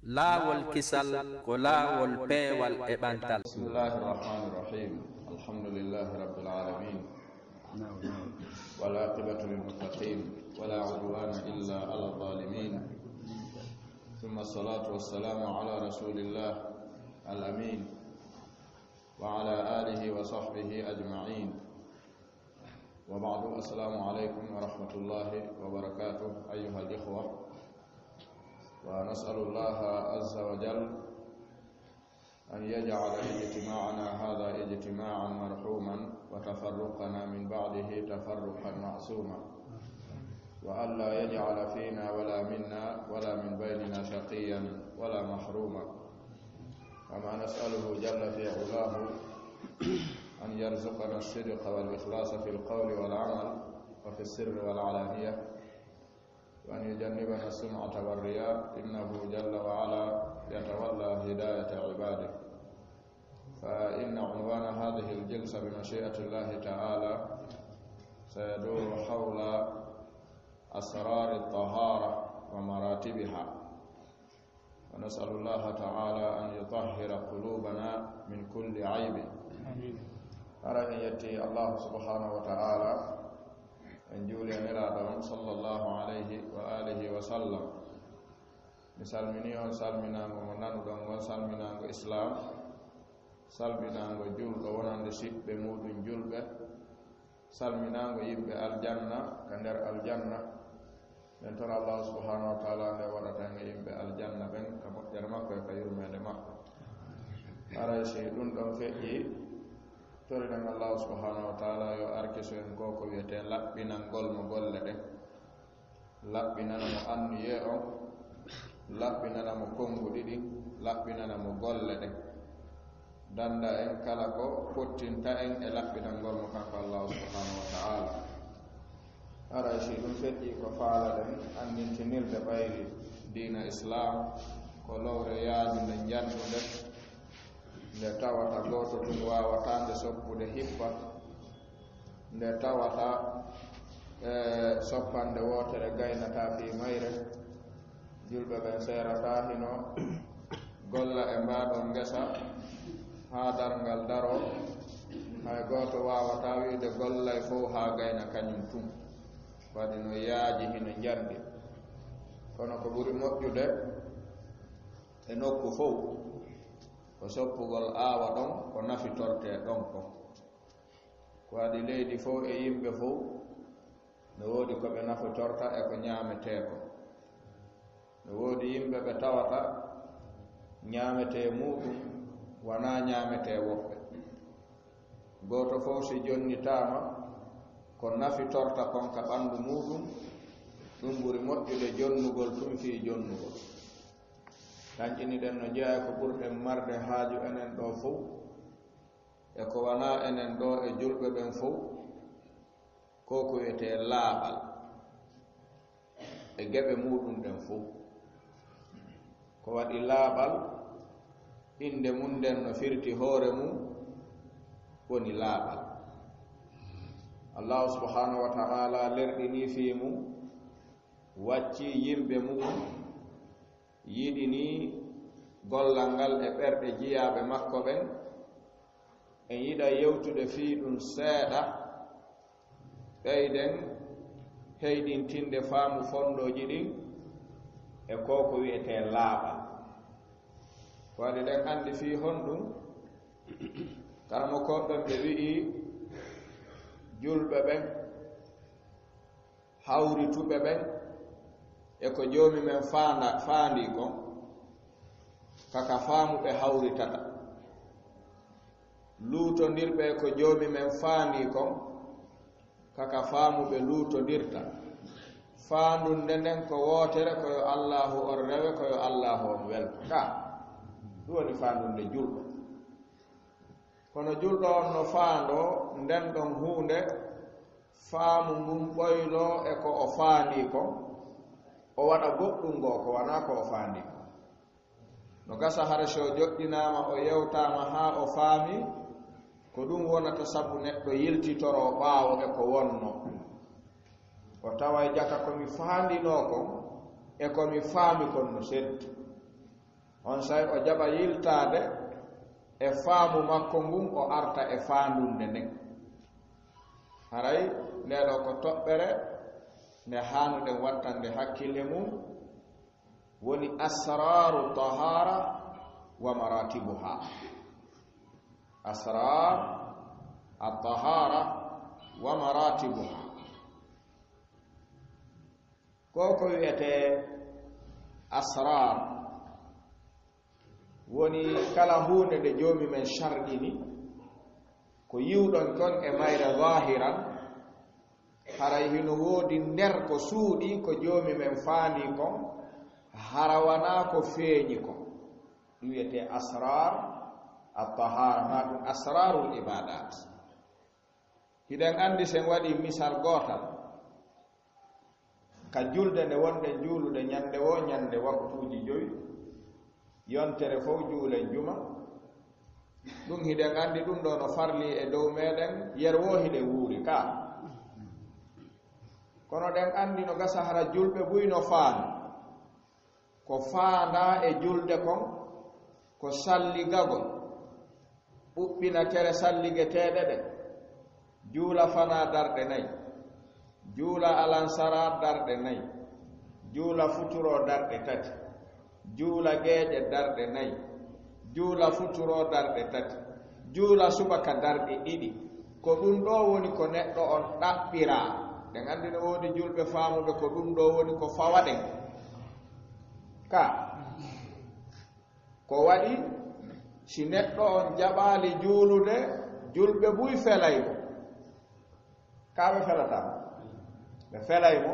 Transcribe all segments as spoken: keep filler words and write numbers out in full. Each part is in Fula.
Laawol kisal ko laawol peewal e ɓantal. بسم الله الرحمن الرحيم. الحمد لله رب العالمين. والعاقبة للمتقين. ولا عدوان إلا على الظالمين. ثم الصلاة والسلام على رسول الله الأمين. وعلى آله وصحبه أجمعين. وبعد، السلام عليكم ورحمة الله وبركاته، أيها الإخوة. ونسأل الله عز وجل أن يجعل اجتماعنا هذا اجتماعا مرحوما، وتفرقنا من بعده تفرقا معصوما، وألا يجعل فينا ولا منا ولا من بيننا شقيا ولا محروما. كما نسأله جل في علاه أن يرزقنا الصدق والإخلاص في القول والعمل وفي السر والعلانية، وأن يجنبنا السمعة والرياء، إنه جل وعلا يتولى هداية عباده. فإن عنوان هذه الجلسة بمشيئة الله تعالى سيدور حول أسرار الطهارة ومراتبها، ونسأل الله تعالى أن يطهر قلوبنا من كل عيب. Hara en yetti Allahu subhanahu wa ta'ala, en juuli e Nelaaɗo on sallallahu alayhi wa alihi wa sallam. Mi salmini on salminaango mo nanuɗon ngon, salminaango Islaam, salminaango juulɗo wonande siɓɓe muuɗum juulɓe, salminaango yimɓe aljanna ka nder aljanna. Min tora Allahu subhanahu wa ta'ala nde waɗata en e yimɓe aljanna ɓen ka moƴƴere makko e ka yurmeende makko. Haray si ɗum ɗon feƴƴi, toriɗen Allahu subhanahu wa ta'ala yo arkisu en ko ko wiyetee laɓɓinangol mo golle ɗen. Laɓɓinana mo anniyee on, laɓɓinana mo konnguɗi ɗin, laɓɓinana mo golle ɗen. Dannda en kala ko fottinta en e laɓɓinangol mo kanko Allahu subhanahu wa ta'ala. Haray si ɗum feƴƴi ko faalaɗen anndintinirde ɓayri diina Islaam ko lowre yaajunde njanɗunde, nde tawata gooto tun waawataa nde soppude hippa, nde tawata e soppande wootere gaynataa fii mayre. Julɓe ɓen seerataa hino golla e mbaa ɗon ngesa haa darngal daroo. Hay gooto waawataa wi'ude gollay fow haa gayna kañum tun. Waɗi no yaaji hino njanɗi. Kono ko ɓuri moƴƴude e nokku fow ko soppugol aawa ɗon ko nafitortee ɗon kon. Ko waɗi leydi fow e yimɓe fow no woodi ko ɓe nafitorta e ko ñaametee kon. No woodi yimɓe ɓe tawata ñaametee muuɗum wanaa ñaametee woɓɓe. Gooto fow si jonnitaama ko nafitorta kon ka ɓanndu muuɗum, ɗum ɓuri moƴƴude jonnugol tun fii jonnugol. Tanƴiniɗen no jeyaa e ko ɓurɗen marde haaju enen ɗoo fow, e ko wanaa enen ɗoo e julɓe ɓen fow, ko ko wiyetee laaɓal e geɓe muuɗum ɗen fow. Ko waɗi laaɓal, innde mun nden no firti hoore mun woni laaɓal. Allahu subhanahu wa ta'ala lerɗinii fii mun, waccii yimɓe mun, yiɗinii gollal ngal e ɓerɗe jiyaaɓe makko ɓen. En yiɗa yewtude fii ɗum seeɗa, ɓeyden heyɗintinde faamu fonndooji ɗin e ko ko wi'etee laaɓal. Ko waɗi ɗen anndi fii honɗum? Karamokooɓe ɓen ɓe wi'i julɓe ɓen, hawrituɓe ɓen e ko Joomi men faanda, faandii kon, ka ka faamu ɓe hawritata. Luutondirɓe e ko Joomi men faandii kon, ka ka faamu ɓe luutondirta. Faandunde nden ko wootere, ko yo Allaahu on rewe, ko yo Allaahu on welto. Ka ɗum woni faandunde julɗo. Kono julɗo on no faandoo nden ɗon huunde, faamu ngun ɓoyloo e ko o faandii kon, o waɗa goɗɗum goo ko wanaa ko o faandii kon. No gasa hara si o joɗɗinaama, o yewtaama haa o faami, ko ɗum wonata sabu neɗɗo yiltitoroo ɓaawo e ko wonnoo. O taway jaka ko mi faandinoo kon e ko mi faami kon no serti. On say o jaɓa yiltaade e faamu makko ngun, o arta e faandunde nden. Haray ndee ɗoo ko toɓɓere nde haanuɗen wattande hakkille mum, woni asraaru tahaara wa maratibuha. Asraar at-tahaara wa maratibuha. Ko ko wiyetee asraar woni kala huunde nde Joomi men sharɗini, ko yi'uɗon kon e mayre zaahiran, haray hino woodi nder ko suuɗii ko Joomi men faandii kon, hara wanaa ko feeñi kon. Ɗum wiyetee asraar at-tahaara, maa ɗum asraarul ibaadaat. Hiɗen anndi, si en waɗii misal gootal, ka julde nde wonɗen juulude ñande woo ñande waktuuji jowi, yontere fow juulen juma. Ɗum hiɗen anndi, ɗum ɗoo no farli e dow meɗen, yer woo hiɗen wuuri ka. Kono ɗen anndi no gasa hara julɓe buy no faami ko faandaa e julde kon, ko salligagol, ɓuɓɓina tere salligeteeɗe ɗen, juula fanaa darɗe nay, juula alansara darɗe nay, juula futuro darɗe tati, juula geeƴe darɗe nay, juula futuro darɗe tati, juula subaka darɗe ɗiɗi. Ko ɗum ɗoo woni ko neɗɗo on ɗaɓɓiraa. Ɗen anndi no woodi julɓe faamuɓe ko ɗum ɗoo woni ko fawa ɗen. Ka ko waɗi, si neɗɗo on jaɓaali juulude, julɓe buy felay mo. Kaa ɓe felataa mo? Ɓe felay mo.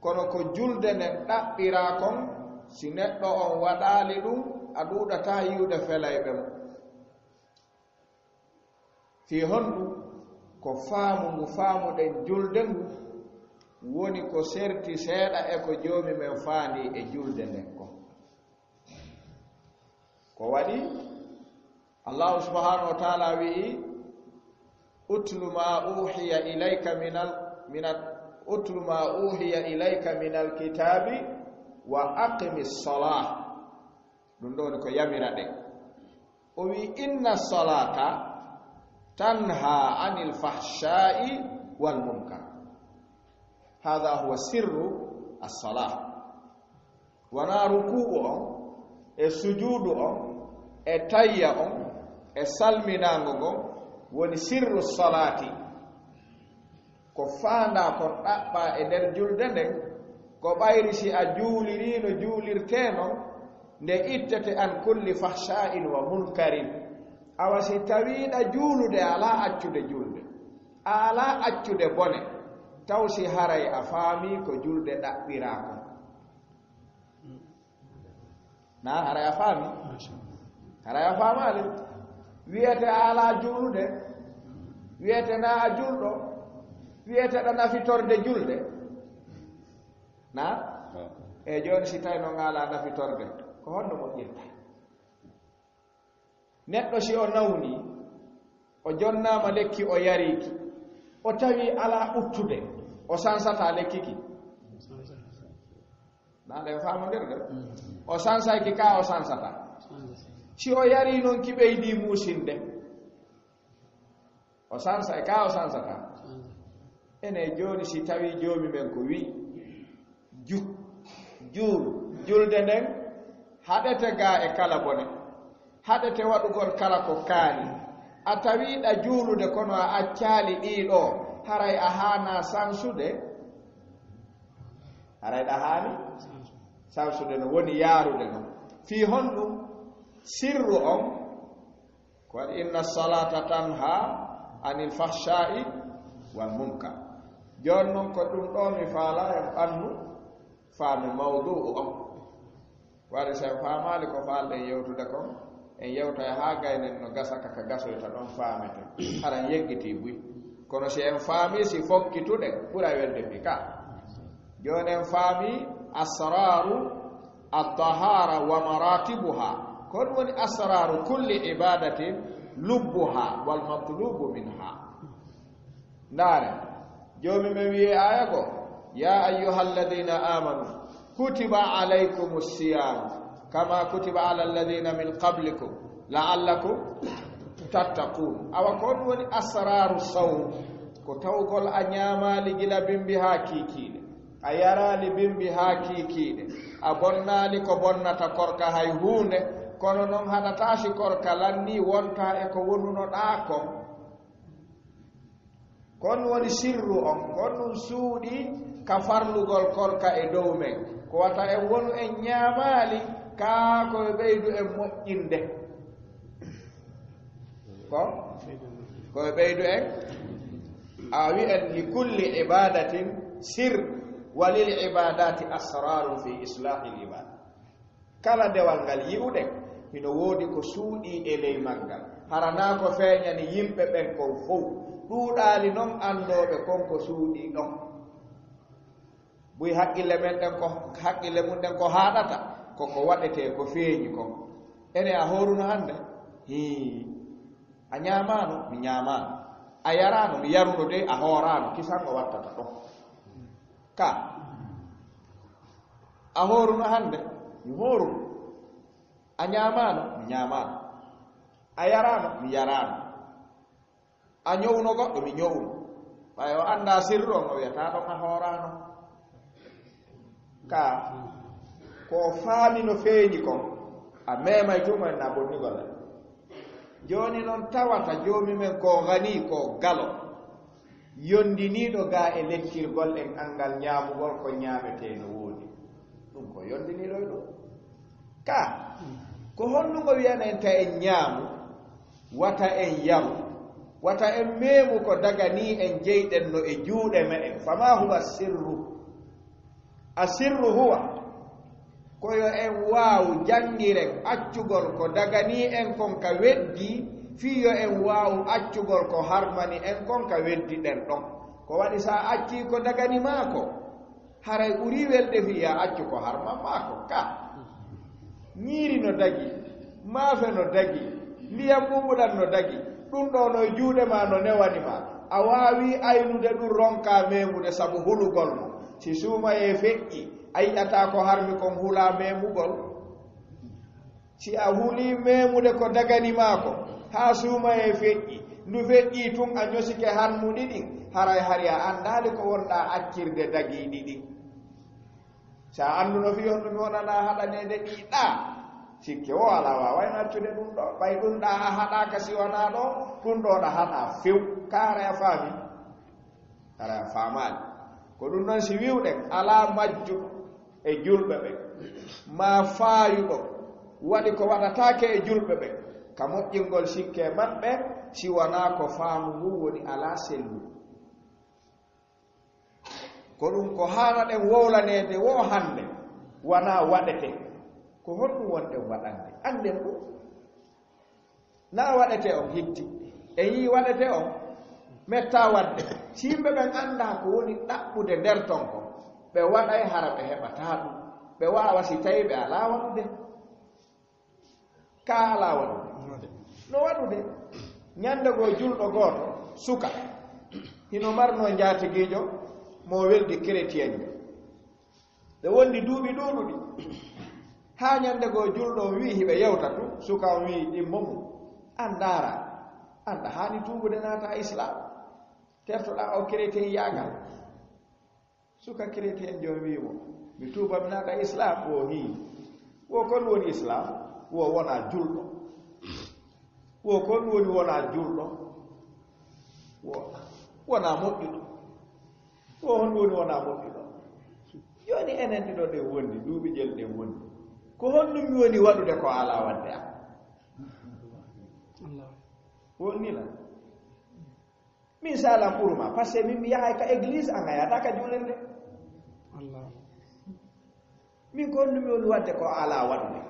Kono ko julde nden ɗaɓɓiraa kon, si neɗɗo on waɗaali ɗum, a ɗuuɗataa yi'ude felayɓe mo. Fii honɗum? Ko faamu ngu faamuɗen julde ngu woni ko serti seeɗa e ko Joomi men faandii e julde nden kon. Ko waɗi, Allaahu subhaanahu wa taala wi'i, "Utlu ma uhiya ilayka minal, minal, utlu ma uhiya ilayka minal kitaabi wa aqimis salah." Ɗum ɗoo woni ko yamira ɗen. O wi'i, "Inna salata tanha anil fahsha'i wal munkar." Hadha huwa sirru as-salah. Wanaa rukuu'u on, e sujuudu on, e tayya on, e salminaango ngon woni sirru salaati. Ko faandaa kon ɗaɓɓaa e nder julde nden, ko ɓayri si a juulirii no juulirtee non, nde ittete an kulli fahsha'in wa munkarin. Awa si tawiiɗa juulude, a alaa accude julde, a alaa accude bone, taw si haray a faamii ko julde ɗaɓɓiraa kon. Na haray a faami? Haray a faamaali. Wiyete a alaa juulude. Wiyete na a julɗo. Wiyete ɗa nafitorde julde. Na? E jooni, si tawi noon a alaa nafitorde, ko honno moƴƴirta? Neɗɗo si o nawni, o jonnaama lekki, o yariiki, o tawi alaa uttude, o sansataa lekki ki? Na ɗen faamondirde? O sansayki ka, o sansataa. Si o yarii noon, ki ɓeydii muusinde, o sansay ka, o sansataa. Ene jooni, si tawi Joomi men ko wi'i, ju-, juul, julde nden haɗete gaa e kala bone, haɗete waɗugol kala ko kaani. A tawiiɗa juulude kono a accaali ɗii ɗoo, haray a haanaa sansude? Haray ɗa haani sansude, no woni yaarude non. Fii honɗum? Sirru on ko waɗi, "Inna salata tanha anil fahsha'i wal munkar." Jooni non, ko ɗum ɗoo mi faalaa en ɓannu faami mawdu'u on. Waɗi, si en faamaali ko faalɗen yewtude kon, en yewtoya haa gaynen no gasa ka, ka gasoyta ɗon faamete. Haran yeggitii buy. Kono si en faamii, si fokkituɗen, ɓuray welde fii ka. Jooni en faamii asraaru at-tahaara wa maratibuha. Ko ɗum woni asraaru kulli ibadatin, lubbuha wal matlubu minha. Ndaare, Joomi men wi'i e aaya goo, "Ya ayyuhalladhina amanu, kutiba alaykumus siyam." Kama kutiba ala alladhina min qablikum la'allakum tattaqun. Awa ko on woni asraru sawm, ko tawgol a ñaamaali gila bimbi haa kiikiiɗe, a yaraali bimbi haa kiikiiɗe, a bonnaali ko bonnata korka hay huunde, kono noon haɗataa si korka lannii wonta e ko wonunoɗaa kon. Kon woni sirru on, kon ɗum suuɗi ka farlugol korka e dow men. Ko wata en wonu en ñaamaali, kaa ko e ɓeydu en moƴƴinde. Ko? Ko e ɓeydu en? A wi'en li kulli ibadatin sir, wa lil ibadati asrarun fi islahil ibad. Kala dewal ngal yi'uɗen, hino woodi ko suuɗii e ley maggal. Hara naa ko feeñani yimɓe ɓen kon fow. Ɗuuɗaali non anndooɓe kon ko suuɗii ɗon. Buy haqqille men ɗen ko, haqqille mun ɗen ko haaɗata, ko ko waɗetee, ko feeñi kon. Ene a hooruno hannde? Hii. A ñaamaano? Mi ñaamaano. A yaraano? Mi yaruno dey, a hooraano. Kisan o wattata ɗon. Ka. A hooruno hannde? Mi hooruno. A ñaamaano? Mi ñaamaano. A yaraano? Mi yaraano. A ñowuno goɗɗo? Mi ñowuno. Ɓay o anndaa sirru on, o wi'ataa ɗon a hooraano. Ka, ko o faami no feeñi kon, a meemay tuma en na bonnugol en. Jooni non tawata Joomi men ko gani, ko galo, yondiniiɗo gaa e lekkirgol en anngal ñaamugol ko ñaametee no woodi. Ɗum ko yondiniiɗo e ɗum. Ka, ko honɗum o wi'ana en ta en ñaamu, wata en yaru, wata en meemu ko daganii en jeyɗen no e juuɗe me'en? Fama huwa sirru. A sirru huwa, ko yo en waawu janngiren accugol ko daganii en kon ka weddi, fii yo en waawu accugol ko harmani en kon ka weddi ɗen ɗon. Ko waɗi sa accii ko dagani maa ko, haray ɓurii welde fii ya accu ko harman maa ko ka. Ñiiri no dagi, maafe no dagi, ndiyam ɓuɓuɗam no dagi, ɗum ɗoo no e juuɗe maa no newani maa. A waawii aynude ɗum ronkaa meemude sabu hulugol mo. Si suumayee feƴƴi, a yi'ataa ko harmi kon hulaa meemugol? Si a hulii meemude ko dagani maa ko, haa suumayee feƴƴi, ndu feƴƴii tun a ñosike harmuɗi ɗin, haray hari a anndaali ko wonɗaa accirde dagiiɗi ɗin. Si a annduno fii honɗum mi wonanaa haɗaneede ɗii ɗaa, sikke woo alaa waawayno accude ɗum ɗoo. Ɓay ɗum ɗaa a haɗaaka si wanaa ɗoo, ɗum ɗoo ɗa haɗaa few. Ka haray a faami? Haray a faamaali. Ko ɗum ɗon si wi'uɗen alaa majjuɗo e julɓe ɓen, maa faayuɗo waɗi ko waɗataake e julɓe ɓen, ka moƴƴingol sikke maɓɓe, si wanaa ko faamu ngun woni alaa sellude. Ko ɗum ko haanaɗen wowlaneede woo hannde, wanaa waɗetee. Ko honɗum wonɗen waɗande? Annden ɗum. Naa waɗetee on hitti. E yii waɗetee on mettaa waɗde. Si yimɓe ɓen anndaa ko woni ɗaɓɓude nder ton kon, ɓe waɗay hara ɓe heɓataa ɗum. Ɓe waawa si tawii ɓe alaa waɗude. Ka alaa waɗude. No waɗude. Ñande goo julɗo gooto, suka, hino marnoo njaatigiijo mo weldi keretiyenjo. Ɓe wondi duuɓi ɗuuɗuɗi. Haa ñande goo julɗo on wi'i, hiɓe yewta tun, suka on wi'i ɗimmo mum, "An ndaara, an ɗa haani tuubude naata Islaam. Tertoɗaa o keretiyenyaagal." Suka keretiyenjo on wi'i mo, "Mi tuuba, mi naata Islaam." Wo hii. Wo kon woni Islaam? Wo wonaa julɗo. Wo kon woni wonaa julɗo? Wo wonaa moƴƴuɗo. Wo honɗum woni wonaa moƴƴuɗo? Jooni enen ɗiɗo ɗen wondi, duuɓi jel ɗen wondi. Ko honɗum mi woni waɗude ko alaa waɗde am? Wo nii la. Min saalan ɓuruma, parce que min mi yahay ka église, an a yahata ka juulirde. Min ko honɗum mi woni waɗde ko alaa waɗude?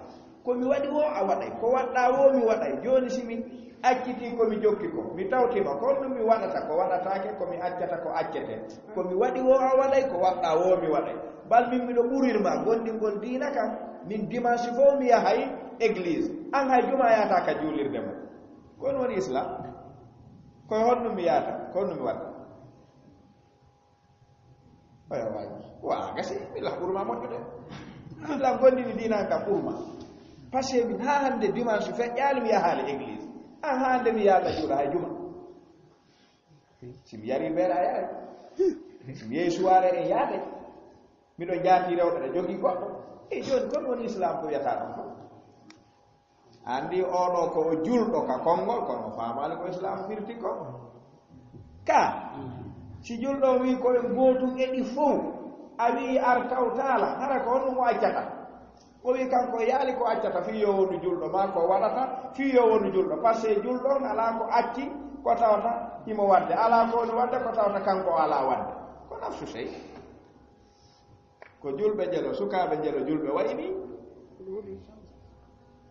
Ko mi waɗi woo a waɗay, ko waɗɗaa woo mi waɗay. Jooni si mi accitii ko mi jokki ko, mi tawtiima, ko honɗum mi waɗata ko waɗataake, ko mi accata ko accetee? Ko mi waɗi woo a waɗay, ko waɗɗaa woo mi waɗay. Bal min miɗo ɓurirma gondingol diina kan, min dimanche fow mi yahay église. An hay juma yahata ka juulirde ma. Ko honɗum woni Islam? Ko e honɗum mi yahata? Ko honɗum mi waɗata? Oya waji. Wa gasi, mi la ɓurma moƴƴude. Mi la gondini diina kan ɓurma. Parce que min haa hannde dimanche feƴƴaali mi yahaali église. An haa hannde mi yaala juula hay juma. Si mi yari beera a yaray. Si mi yehi suwaare en yaade. Miɗo jaati rewɓe ɗe jogii goɗɗo. E jooni kon woni islam ko wiyata ɗon kon. Anndi oɗo ko o julɗo ka konngol, kono o faamaali ko islam firti ko. Ka, si julɗo wi ko en gootun e ɗi fow, a wi ar tawtaala, hara ko honɗum o accata? O wi kanko yaali ko accata fii yo wonu julɗo, maa ko waɗata fii yo wonu julɗo. Parce que julɗo on alaa ko acci ko tawata himo waɗde, alaa ko woni waɗde ko tawata kanko o alaa waɗde. Ko nafsu sey. Ko julɓe jelo, sukaaɓe jelo, julɓe wayi ni.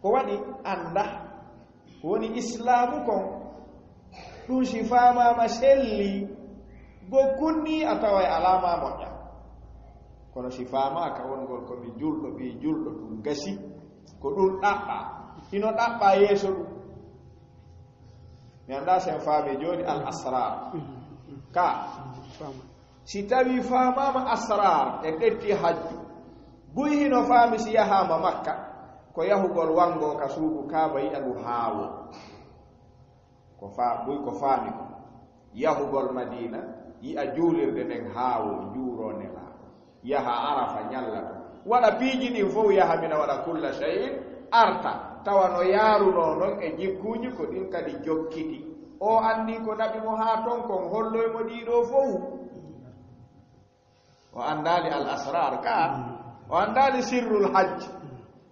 Ko waɗi annda ko woni islaamu kon, ɗum si faamaama selli, go kunni a taway alaa ma moƴƴa. Kono si faamaaka wongol ko mi julɗo, ɓii julɗo, ɗum gasi, ko ɗum ɗaɓɓa. Hino ɗaɓɓa yeeso ɗum. Mi annda si en faami jooni al asrar. Ka. Si tawi faamaama asrar e ɗetti hajju, buy hino faami si yahaama Makka, ko yahugol wango ka suudu Kaaba yi'a ndu haawo. Ko fa-, buy ko faami ko. Yahugol Madina, yi'a juulirde nden haawo, juuro Nelaaɗo. Yaha Arafa, ñalla to. Waɗa piiji ɗin fow, yaha Mina, waɗa kulla shay'in, arta. Tawa no yaarunoo non e jikkuuji ko ɗin kadi jokkiti. O anndi ko naɓi mo haa ton kon, holloy mo ɗii ɗoo fow. O anndaali al asrar ka. O anndaali sirrul hajj.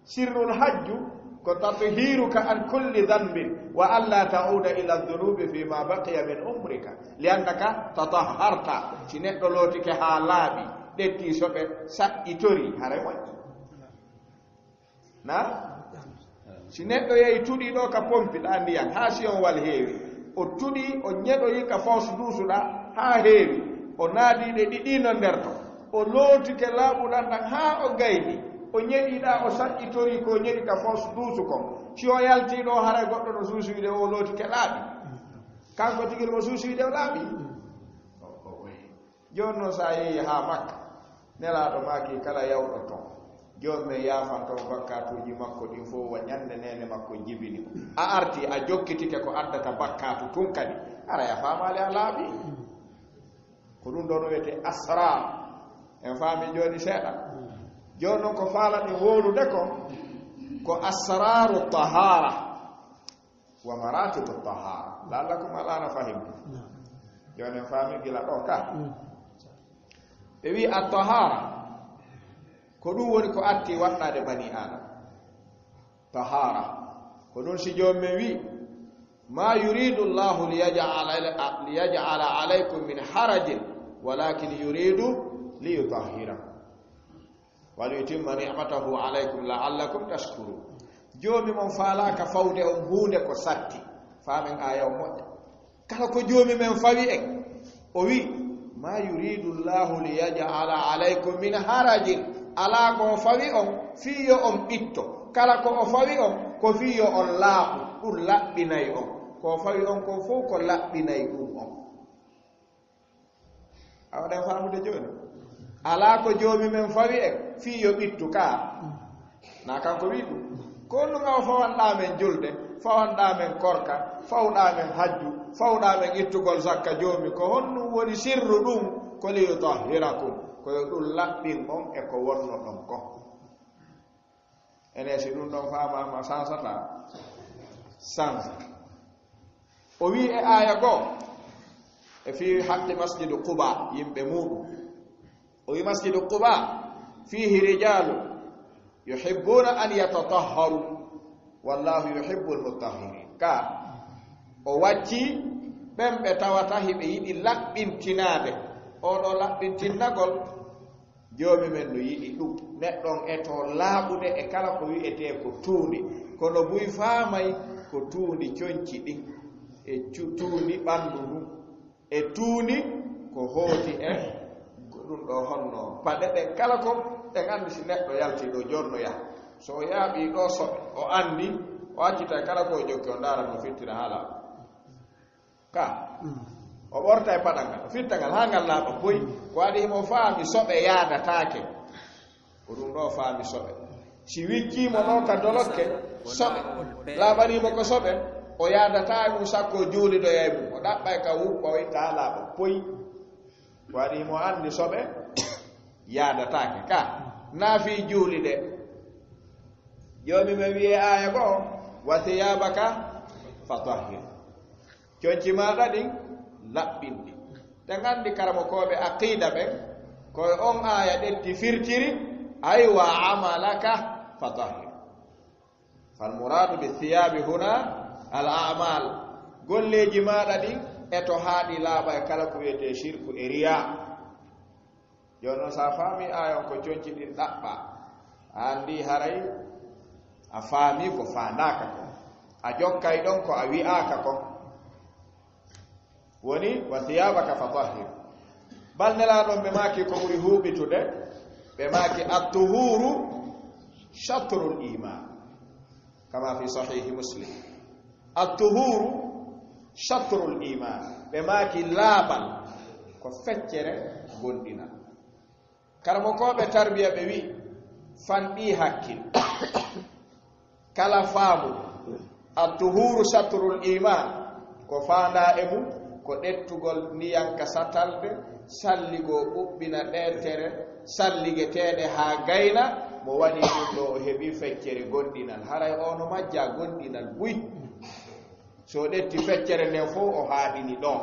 Sirrul hajju ko tathiruka an kulli dhanbin wa alla ta'uda ila dhunubi fi ma baqiya min umrika. Li annaka tatahharta. Si neɗɗo lootike haa laaɓi, ɗetti soɓe, saɗɗitori, haray moƴƴi. Na? Si neɗɗo yehi tuɗi ɗo ka pompi ɗa ndiyan, haa si on wal heewi. O tuɗi, o ñeɗoyi ka foos duusuɗa, haa heewi. O naadi ɗe ɗiɗi no nder to. O lootike laaɓuɗan ɗan haa o gayni. O ñeɗi ɗa, o saɗɗitori ko o ñeɗi ka foos duusu kon. Si o yalti ɗo, haray goɗɗo no suusuyi ɗe, o lootike laaɓi. Kanko tigi mo suusuyi ɗe o laaɓi. Jooni noon, so a yehii haa Makka, Nelaaɗo maaki kala yawɗo toon, Joomi men yaafanta mo bakkaatuuji makko ɗin fof, wa ñande neene makko jibini mo. A artii, a jokkitike ko addata bakkaatu tun kadi, aray a faamaali a laaɓii. Ko ɗum ɗoon wiyetee asraar. En faamii jooni seeɗa. Jooni noon, ko faalaɗen wowlude ko, ko asraaru tahaara. Wa maratibu tahara. La'allakum al'ana fahimtum. Naam. Jooni en faami gila ɗo ka. Mm. Ɓe wi at-tahara. Ko ɗum woni ko atti waɗɗaade bani Adam. Tahara. Ko ɗum si Joomi men wi, "Ma yuridu Allahu liyaj'ala, liyaj'ala alaykum min harajin, walakin yuridu liyutahhirakum." "Wa liyutimma ni'matahu alaykum la'allakum tashkurun." Joomi mon faalaaka fawde on huunde ko satti. Faamen aaya on moƴƴa. Kala ko Joomi men fawi en, o wi, "Ma yuridu Allahu liyaj'ala alaykum min harajin." Alaa ko o fawi on fii yo on ɓitto. Kala ko o fawi on ko fii yo on laaɓu, ɗum laɓɓinay on. Ko o fawi on ko fof ko laɓɓinay ɗum on. A waɗa faamude jooni? Alaa ko Joomi men fawi en fii yo ɓittu ka. Na kanko wi ɗum. Ko honɗum awa fawanɗaa men julde, fawanɗaa men korka, fawɗaa men hajju, fawɗaa men ittugol zakka Joomi? Ko honɗum woni sirru ɗum? Ko liyutahhirakum. Ko yo ɗum laɓɓin on e ko wonnoɗon ko. Enen, si ɗum ɗon faamaama, sansataa? Sansa. O wi e aaya goo, e fii haqqi Masjidu Quba, yimɓe muuɗum. O wi, "Masjidu Quba, fiihi rijaalu yuhibbuuna an yatatahharu, wallahu yuhibbul mutahhirin." Ka, o wacci ɓen ɓe tawata hiɓe yiɗi laɓɓintinaade. Oo ɗoo laɓɓintinnagol, Joomi men no yiɗi ɗum. Neɗɗo on etoo laaɓude e kala ko wi'etee ko tuundi. Kono buy faamay ko tuundi conci ɗin, e cu-, tuundi ɓanndu ndun, e tuundi ko hooti e ɗum ɗo honno paɗe ɗen. Kala ko en anndi, si neɗɗo yaltii ɗo jooni no yaha. So o yaaɓii ɗo soɓe, o anndi, o accitay kala ko o jokki, o ndaara no fittira haa laaɓa. Ka. Mm. O ɓortay paɗal ngal, o fitta ngal haa ngal laaɓa boy. Mm. Ko waɗi himo faami soɓe yaadataake. Ko ɗum ɗo faami soɓe. Si wicciimo ɗo ka dolokke, soɓe, laaɓaniimo ko soɓe, o yaadataa e mum sakko o juulidoya e mum. O ɗaɓɓay ka wuppa, o itta laaɓa, poy. Waɗi mo anndi soɓe yaadataake ka. Naa fii juuli de. Joomi men wi'e aaya goo, "Wa thiyabaka fatahhir." Conci maaɗa ɗin, laɓɓin ɗi. Te nganndi karamokooɓe aqiida ɓen, ko e on aaya ɗetti firtiri, "Ay wa amalaka fatahhir." Fal muradu bi thiyabi huna al a'mal. Golleeji maaɗa ɗin, e to haaɗi laaɓa e kala ko wiyetee shirku e riyaa. Jooni noon, so a faami aaya on ko conci ɗin ɗaɓɓa, a anndi haray a faami ko faandaaka ko. A jokkay ɗon ko a wi'aaka ko. Woni, "Wa thiyabaka fatahhir." Bal Nelaaɗo on ɓe maaki ko ɓuri huuɓitude, ɓe maaki, "At-tuhuru shatrul iman." Kama fi sahihi Muslim. "At-tuhuru shatrul iman." Ɓe maaki laaɓal ko feccere gomɗinal. Karamokooɓe tarbiya ɓe wi'i, fanɗi hakkil. Kala faamu, "At-tuhuru shatrul iman," ko faandaa e mum, ko ɗettugol ndiyan ka satalde, salligoo ɓuɓɓina ɗee tere, salligeteeɗe haa gayna, mo waɗi ɗum ɗo o heɓi feccere gomɗinal. Haray o no majja gomɗinal buy. So o ɗetti feccere nden fow o haaɗini ɗon.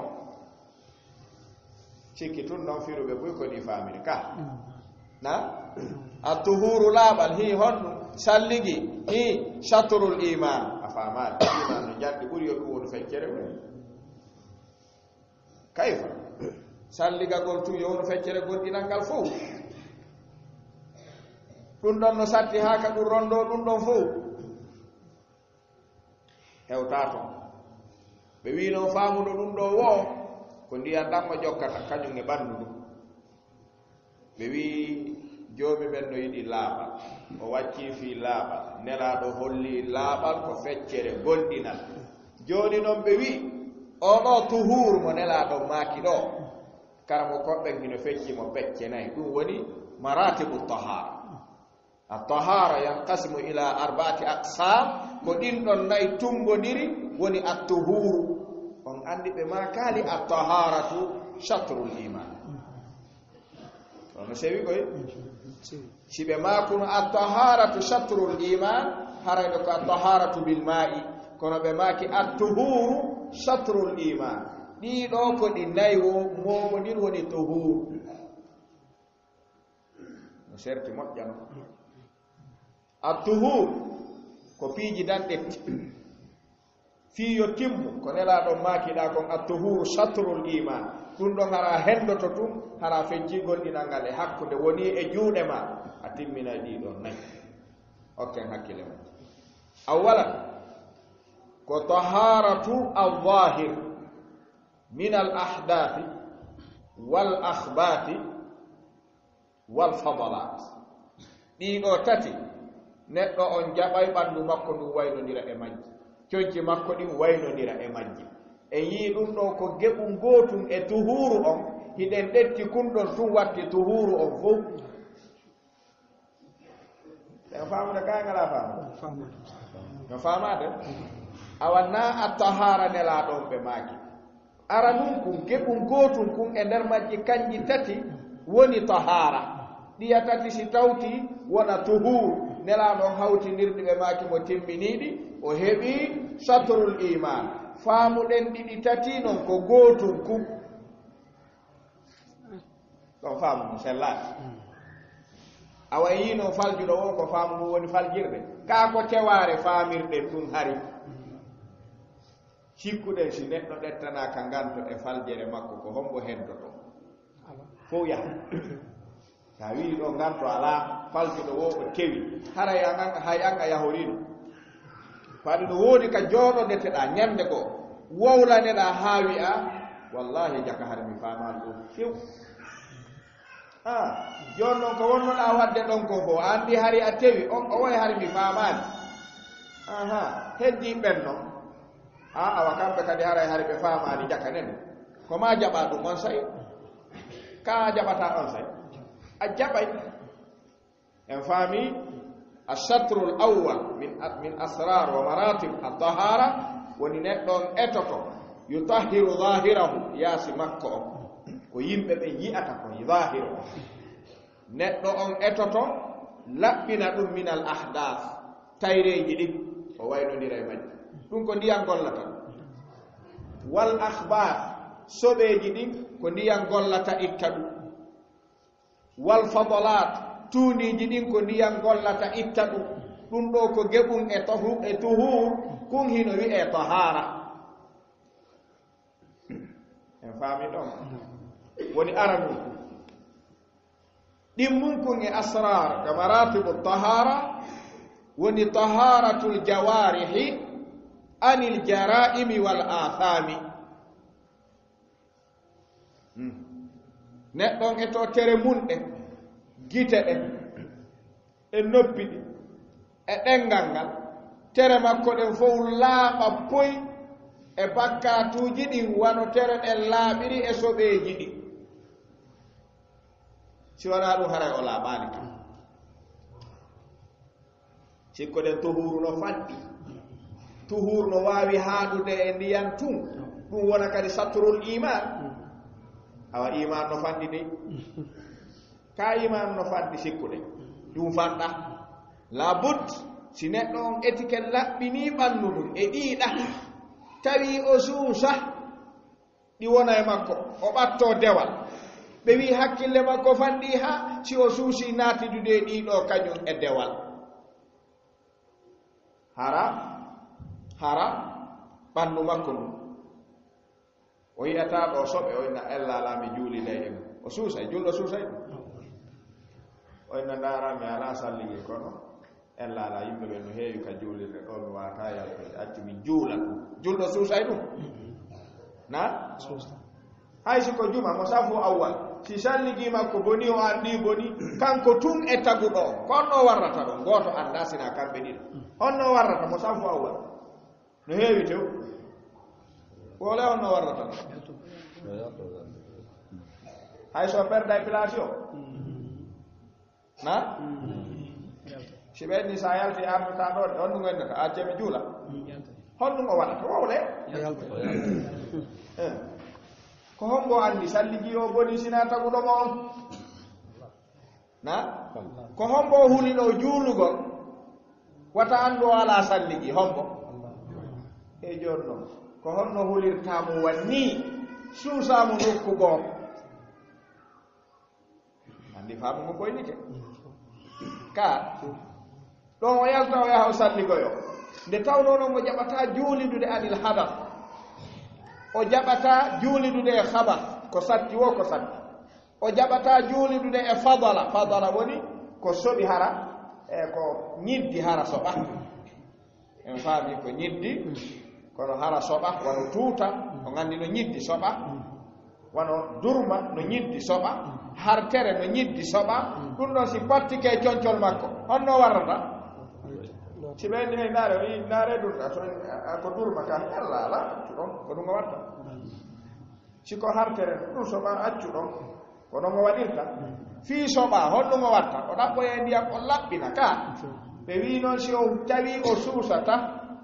Sikki tun non firuɓe buy ko ni faamiri ka. Na? At-tuhuru laaɓal, hii honɗum? Salligi, hii shatrul iman. A faamaali. Iman no njalɗi ɓuri yo ɗum wonu feccere woni. Kayfa? Salligagol tun yo wonu feccere gomɗinal ngal fow. Ɗum ɗon no satti haa ka ɗum rondoo ɗum ɗon fow. Hewtaa ton. Ɓe wi'i non faamuɗo ɗum ɗo woo, ko ndiyan ɗan o jokkata, kañum e ɓanndu ndun. Ɓe wi'i, Joomi men no yiɗi laaɓal. O waccii fii laaɓal. Nelaaɗo holli laaɓal ko feccere gomɗinal. Jooni non ɓe wi'i, oo ɗoo tuhuur mo Nelaaɗo maaki ɗoo, karamokooɓe ɓen hino fecci mo pecce nay. Ɗum woni maratibu tahaara. At-tahaara yanqasimu ila arba'ati aqsam, ko ɗin ɗon nay tumbondiri, woni at-tuhuru. On anndi ɓe maakaali at-taharatu shatrul iman. Ono sewi koy? Si ɓe maakuno at-taharatu shatrul iman, haray ɗo ko at-taharatu bil ma'i. Kono ɓe maaki at-tuhuru shatrul iman. Ɗii ɗoo ko ɗi nay wo, moomondir woni tuhuru. No serti moƴƴa non. At-tuhur ko piiji dan ɗetti. Fii yo timmu, ko Nelaaɗo maakiɗaa kon, at-tuhuru shatrul iman. Ɗum ɗon hara hendoto tun, hara feccii gomɗinal ngal e hakkunde, woni e juuɗe ma, a timminay ɗii ɗon nay. Okken hakkile mon. Awwalan, ko taharatu al-zahir min al-ahdathi wal akhbathi wal fadalat. Ɗii ɗoo tati, neɗɗo on jaɓay ɓanndu makko ndun waynondira e majji, conci makko ɗin waynondira e majji. En yi'i ɗum ɗoo ko geɓu gootun e tuhuuru on, hiɗen ɗetti kun ɗon tun watti tuhuuru on fow. En faamude kaa en alaa faamude? Faamude. No faamaade? Awa naa a tahaara Nelaaɗo on ɓe maaki. Ara nun kun, geɓun gootun kun e nder majji kanji tati woni tahaara. Ɗiya tati si tawti wona tuhuur. Nelaaɗo on hawtindirɗi ɓe maaki mo timminiiɗi, o heɓi satrul iman. Faamuɗen ɗiɗi tati non ko gootun kun. Ɗon faamu mo sellaaki. Awa e yii non faljuɗo woo ko faamu mum woni faljirde. Kaa ko tewaare faamirɗen ɗum hari. Cikkuɗen si neɗɗo ɗettanaaka nganto e faljere makko, ko hombo heddoto? Fow yaha. Sa wi'i ɗo nganto alaa, faljuɗo woo o tewi. Haray an, an, hay an a yahoriino. Fadi no woodi ka jooɗodeteɗaa ñande goo, wowlaneɗaa haa wi'a, "Wallaahi jaka hari mi faamaali ɗum few." Ah, jooni non ko wonnoɗaa waɗde ɗon ko fow, a anndi hari a tewi, on o woy hari mi faamaali. Aha, heddii ɓen non. Ah, awa kamɓe kadi haray hari ɓe faamaali jaka nen. Ko maa jaɓaa ɗum on say? Kaa a jaɓataa on say? A jaɓay. En faami? Ashatrul awwal min, min asrar wa maratib at-tahara, woni neɗɗo on etoto, yutahhiru zahirahu, yaasi makko on, ko yimɓe ɓen yi'ata kon, zahiru on. Neɗɗo on etoto, laɓɓina ɗum, min al ahdath, tayreeji ɗin, o waynondira e majji. Ɗum ko ndiyan gollata. Wal akhbath, soɓeeji ɗin, ko ndiyan gollata itta ɗum. Wal fadalat, tuundiiji ɗin ko ndiyan gollata itta ɗum. Ɗum ɗoo ko geɓum e tohu-, e tuhur, kun hino wi'ee tahara. En faami ɗon? Woni aranun. Ɗimmun kun e asrar ka maratibu tahara, woni taharatul jawarihi anil jara'imi wal athami. Hmm. Neɗɗo on e to tere mun ɗe, gite ɗe, e noppi ɗi, e ɗengal ngal, tere makko ɗen fow laaɓa poy e bakkaatuuji ɗin, wano tere ɗen laaɓiri e soɓeeji ɗin. Si wanaa ɗum, haray o laaɓaali kam. Sikko ɗen, tuhuru no fanɗi. Tuhuru no waawi haaɗude e ndiyan tun. Ɗum wona kadi satrul iman. Awa iman no fanɗi dey. Ka iman no fanɗi sikkude. Ɗum fanɗa. Labud, si neɗɗo on etike laɓɓinii ɓannu ɗum e ɗiiɗa, tawi o suusa, ɗi wona e makko, o ɓattoo dewal. Ɓe wi'i hakkille makko fanɗii haa si o suusii naatidude e ɗiiɗoo kañum e dewal. Hara, hara, ɓanndu makko ndu. O yi'ataa ɗo soɓe, o inna, "Ella alaa, mi juuliday e mum." O suusay, julɗo suusay ɗum. O inna, "Ndaara, mi alaa salligel kono." En laala yimɓe ɓen no heewi ka juulirde ɗo, mi waawataa yaltude, accu min juula ɗum. Julɗo suusay ɗum? Na? Suusa. Hay si ko juma, mo safu awwal, si salligi makko boni, o anndi boni, kanko tun e taguɗo on. Ko honno warrata ɗon? Gooto anndaa sina kamɓe ɗiɗo. Honno warrata mo safu awwal? No heewi tew. Wole honno warrata ɗon? Hay so perday place o? Na? Si ɓe ni sa yalti arnata ɗo de, honɗum o innata? A jami juula. Honɗum o waɗata? Wowle. Eh. Ko hombo anndi salligi o boni sina taguɗo mo on? Na? Ko hombo o huli ɗo juulugol? Wata anndu o alaa salligi, hombo? E jooni non, ko honno hulirta mo wanni? Suusa mo nokku goo. Anndi faamu mo koynike. Ka, ɗon o yalta o yaha o salligoyo. Nde tawnoo non mo jaɓataa juulidude anil hadas. O jaɓataa juulidude e habas. Ko satti wo ko satti. O jaɓataa juulidude e fadala. Fadala woni ko soɓi hara, e ko ñiddi hara soɓa. En faami ko ñiddi, kono hara soɓa, wano tuuta, on anndi no ñiddi soɓa, wano durma no ñiddi soɓa, hartere no ñiddi soɓa, ɗum ɗon si pattike e concol makko, honno warrata? Si ɓe inni, "Hey, ndaare, o yii, ndaare ɗum ɗa, so en, a, a, ko durma ka, yalla, ala, accu ɗon, ko ɗum o watta." Si ko hartere, ɗum soɓa, accu ɗon. Ko non o waɗirta. Fii soɓa, honɗum o watta? O ɗaɓɓoya e ndiyam, o laɓɓina ka. Ɓe wii non, si o tawi o suusata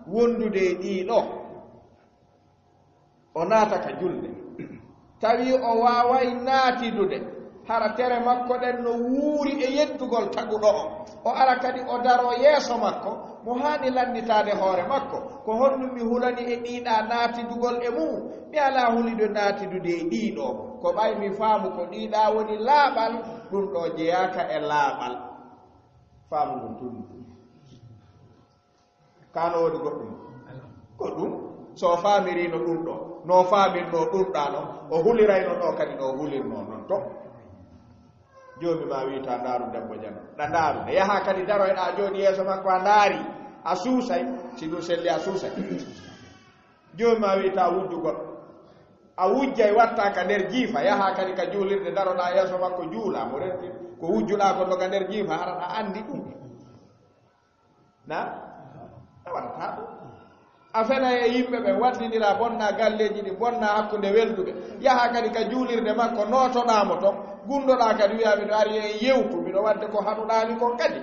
wondude e ɗiɗo, o naata ka julde. Tawi o waaway naatidude, hara tere makko ɗen no wuuri e yeddugol taguɗo o. O ara kadi o daro yeeso makko, mo haani lannditaade hoore makko, "Ko honɗum mi hulani e ɗiiɗa naatidugol e mum? Mi alaa hulido naatidude e ɗiiɗo. Ko ɓay mi faamu ko ɗiiɗa woni laaɓal, ɗum ɗo jeyaaka e laaɓal." Faamu ngun tun. Ka no woodi goɗɗum? Ko ɗum. So o faamirino ɗum ɗo, no o faamirno ɗum ɗa no, o hulirayno ɗo kadi no o hulirno non to. Joomi ma wiita, "Ndaaru debbo jam, ɗa ndaaru." Nde yaha kadi daroyɗa jooni yeeso makko, a ndaari, a suusay. Si ɗum selli, a suusay. Joomi ma wiita, "Wujju goɗɗo." A wujjay, watta ka nder jiifa, yaha kadi ka juulirde, daroɗa yeeso makko, juula, mo renti ko wujjuɗa ko ka nder jiifa, hara ɗa anndi ɗum. Na? A waɗata ɗum. A fena e yimɓe ɓen, waddindira, bonna galleeji ɗin, bonna hakkunde welduɓe. Yaha kadi ka juulirde makko, nootoɗaa mo ton. Gundoɗaa kadi, wi'a, "Miɗo ari en yewtu, miɗo wadde ko haɗuɗaa mi kon kadi."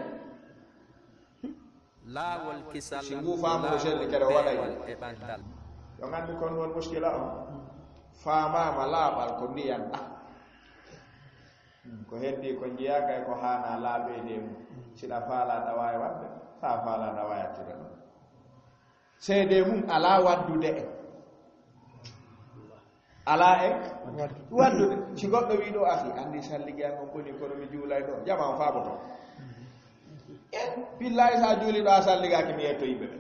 Laawol kisal. Si ngu faamuɗo selli kere waɗay. Laawol e ɓantal. Yo nganndu kon won muskila on. Faamaama laaɓal ko ndiyan ɗan. Ko heddi ko njiyaa kay ko haana laaɓeede mum. Si ɗa faalaa ɗa waawi waɗde, sa faalaa ɗa waawi accude ɗum. Seede mum alaa waddude en. Alaa en waddude. Si goɗɗo wii ɗo, "Ahi, anndi sallige an on boni kono mi juulay ɗo." Jama on faaboto. En, billahi sa juuli ɗo a salligaaki mi yetto yimɓe ɓe.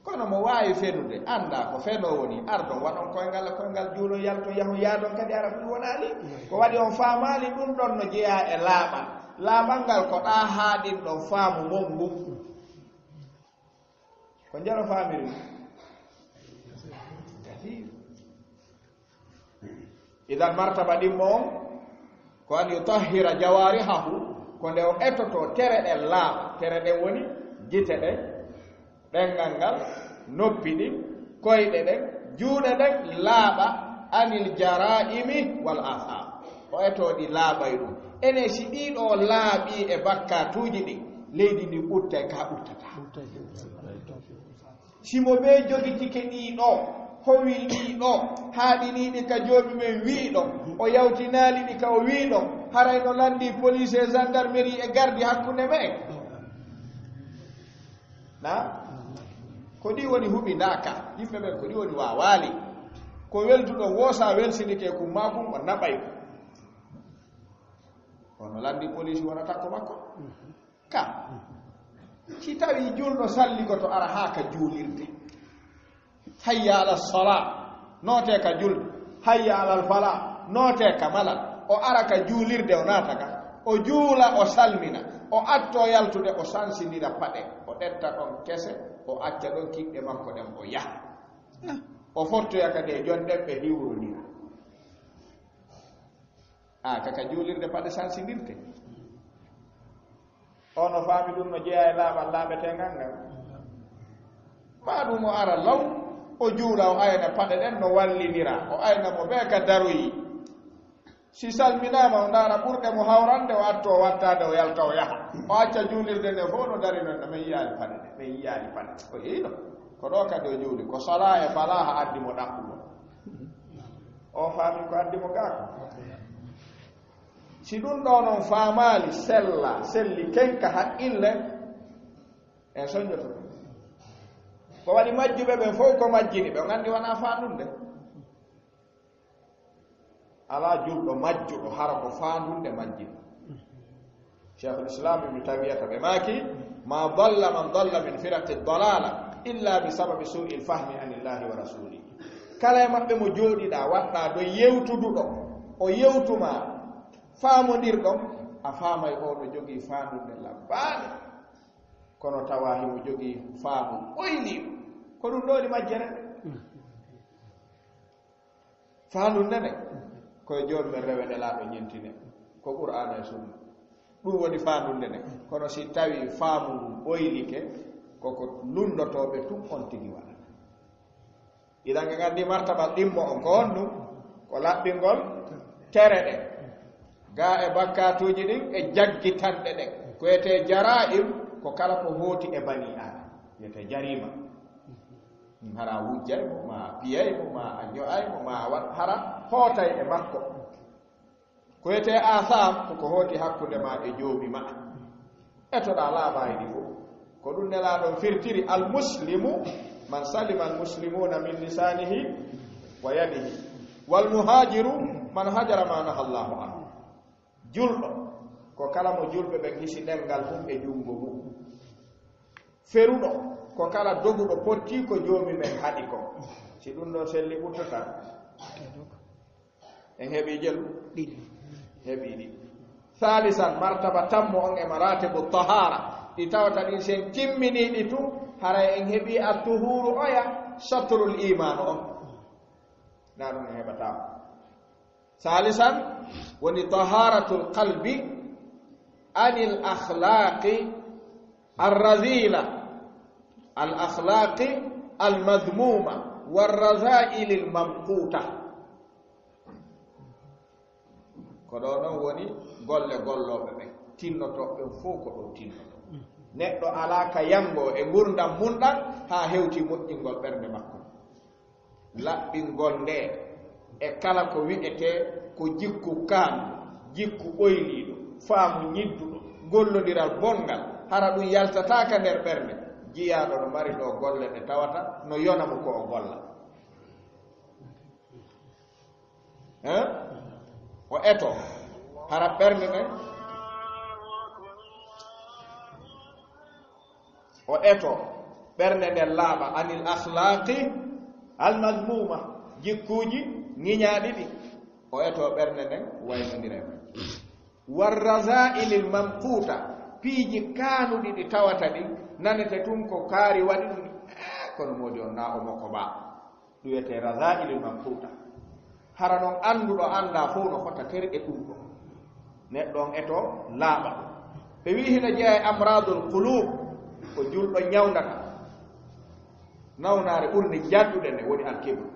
Kono mo waawi fenude, annda ko feno woni, ardon waɗon koyngal e koyngal juulon yalto yahon yaadon kadi ara ɗum wonaali. Ko waɗi on faamaali ɗum ɗon no jeyaa e laaɓal. Laaɓal ngal ko ɗa haaɗin ɗon faamu mon ngu. Ko njano faamiri? Kathir. Idan martaba ɗimmo on, ko an yutahhira jawarihahu, ko nde o etoto tere ɗen laaɓa. Tere ɗen woni gite ɗen, ɗenngal ngal, noppi ɗin, koyɗe ɗen, juuɗe ɗen laaɓa anil jara'imi wal athar. O eto ɗi laaɓay ɗum. Enen si ɗiɗo laaɓi e bakkatuuji ɗin, leydi ndi ɓuttay ka ɓuttata. Si mo ɓe jogitike ɗiɗo, howi ɗiɗo, haaɗiniɗi ka joomi men wiiɗo, o yawtinaali ɗi ka o wiiɗo, haray no landi police e gendarmerie e gardi hakkunde men. Na? Ko ɗi woni huɓi ndaka, yimɓe ɓen ko ɗi woni wawaali. Ko welduɗo woosa welsinike kum makun o naɓay. Kono landi police wonata ko makko. Ka. Si tawi julɗo salligoto ara haa ka juulirde. Hayya ala sala, noote ka julde. Hayya ala fala, noote ka malal. O ara ka juulirde o naata ka. O juula o salmina. O atto yaltude o sansindira paɗe. O ɗetta ɗon kese. O acca ɗon kiɗɗe makko ɗen o yaha. O fottoya kadi e jonɗen ɓe hiwrondira. A kaka juulirde paɗe sansindirte. Ono faami ɗum no jeyaa e laaɓal laaɓeteengal ngal. Maa ɗum o ara law, o juula, o ayna paɗe ɗen no wallinira, o ayna mo bee ka daroyi. Si salminaama, o ndaara ɓurɗe mo hawrande, o atto o wattaade, o yalta, o yaha. O acca juulirde nde fof no dari non, min yiyaali paɗe ɗe, min yiyaali paɗe. O yehi ɗo. Ko ɗo kadi o juuli, ko salaa e falaaha addi mo ɗaɓɓugo. O faami ko addi mo gaa ko. Si ɗum ɗo noon faamaali, sella, selli, kenka haqqille, en soñjoto. Ko waɗi majjuɓe ɓen fof ko majjini ɓe, on anndi wonaa faandunde. Alaa julɗo majjuɗo hara ko faandunde majjini. Cheikhul Islam Ibn Taymiyata ɓe maaki, "Ma dalla man dalla min firaqi dalala illa bi sababi su'il fahmi anillahi wa rasulihi." Kala e maɓɓe mo jooɗiɗaa, waɗɗaa ɗo yewtuduɗo, o yewtuma, faamondirɗon, a faamay o no jogii faandunde labbaande. Kono tawa himo jogii faamu ɓoyliiɗo. Ko ɗum ɗo woni majjere. Faandunde nde, ko e jooni men rewe Nelaaɗo ñentine, ko Qur'aana e Sunna. Ɗum woni faandunde nde. Kono si tawi faamu ngun ɓoylike, koko lunndotooɓe tun on tigi waɗata. Idan en anndi martaba ɗimmo on ko honɗum? Ko laɓɓingol tere ɗen. Gaa e bakkaatuuji ɗin e jaggitanɗe ɗen. Ko wiyetee jaraa'im, ko kala ko hooti e banii Aadama. Wiyetee jariima. Hara a wujjay mo, ma a piyay mo, ma a ño'ay mo, ma a waɗ hara hootay e makko. Ko wiyetee asaam, ko ko hooti hakkunde ma e joomi ma. Etoɗaa laaɓaay ɗi fof. Ko ɗum Nelaaɗo on firtiri, "Al muslimu man salima al muslimuna min lisanihi wa yadihi. Wal muhajiru man hajara ma naha Allahu anhu." Julɗo, ko kala mo julɓe ɓen hisi ɗemngal mum e junngo mum. Feruɗo, ko kala doguɗo potti ko joomi men haɗi kon. Si ɗum ɗo selli ɓurtata. En heɓi jelu? Ɗiɗi. Heɓi ɗiɗi. Salisan, martaba tammo on e maratibu tahara. Ɗi tawata ɗin sen timmini ɗi tun, haray en heɓi at-tuhuru oya, shatrul iman on. Na ɗum en heɓata. Salisan, woni taharatul qalbi anil akhlaqi arrazila, al akhlaqi al madhmuma, war razaili al mamquta. Ko ɗo noon woni golle gollooɓe ɓen, tinnotooɓe ɓen fof ko ɗo tinnoto. Neɗɗo alaa ka yanngo e ngurndan mun ɗan haa hewti moƴƴingol ɓernde makko. Laɓɓingol nde e kala ko wi'etee ko jikku kaanɗo, jikku ɓoyliiɗo, faamu ñidduɗo, gollondiral bonngal, hara ɗum yaltataa ka nder ɓernde. Jiyaaɗo no mari ɗoo golle ɗe tawata no yona mo ko o golla. Hein? O eto. Hara ɓernde nden. O eto. Ɓernde nden laaɓa. Anil akhlaqi al madmuma. Jikkuuji ŋiñaaɗi ɗi. O eto ɓernde nden waynondira e majji. War razaa'ilil mamquta. Piiji kaanuɗi ɗi tawata ɗi. Nanete tun ko kaari waɗi ɗum. Eh, kono moodi on na o moko ba. Ɗum wiyetee razaa'ilil mamquta. Hara non annduɗo annda fof no fota terɗe ɗum ɗo. Neɗɗo on eto laaɓa. Ɓe wi'i hino jeyaa e amradul qulub, ko julɗo ñawndata. Nawnaare ɓurnde jaddude nde woni alkibru.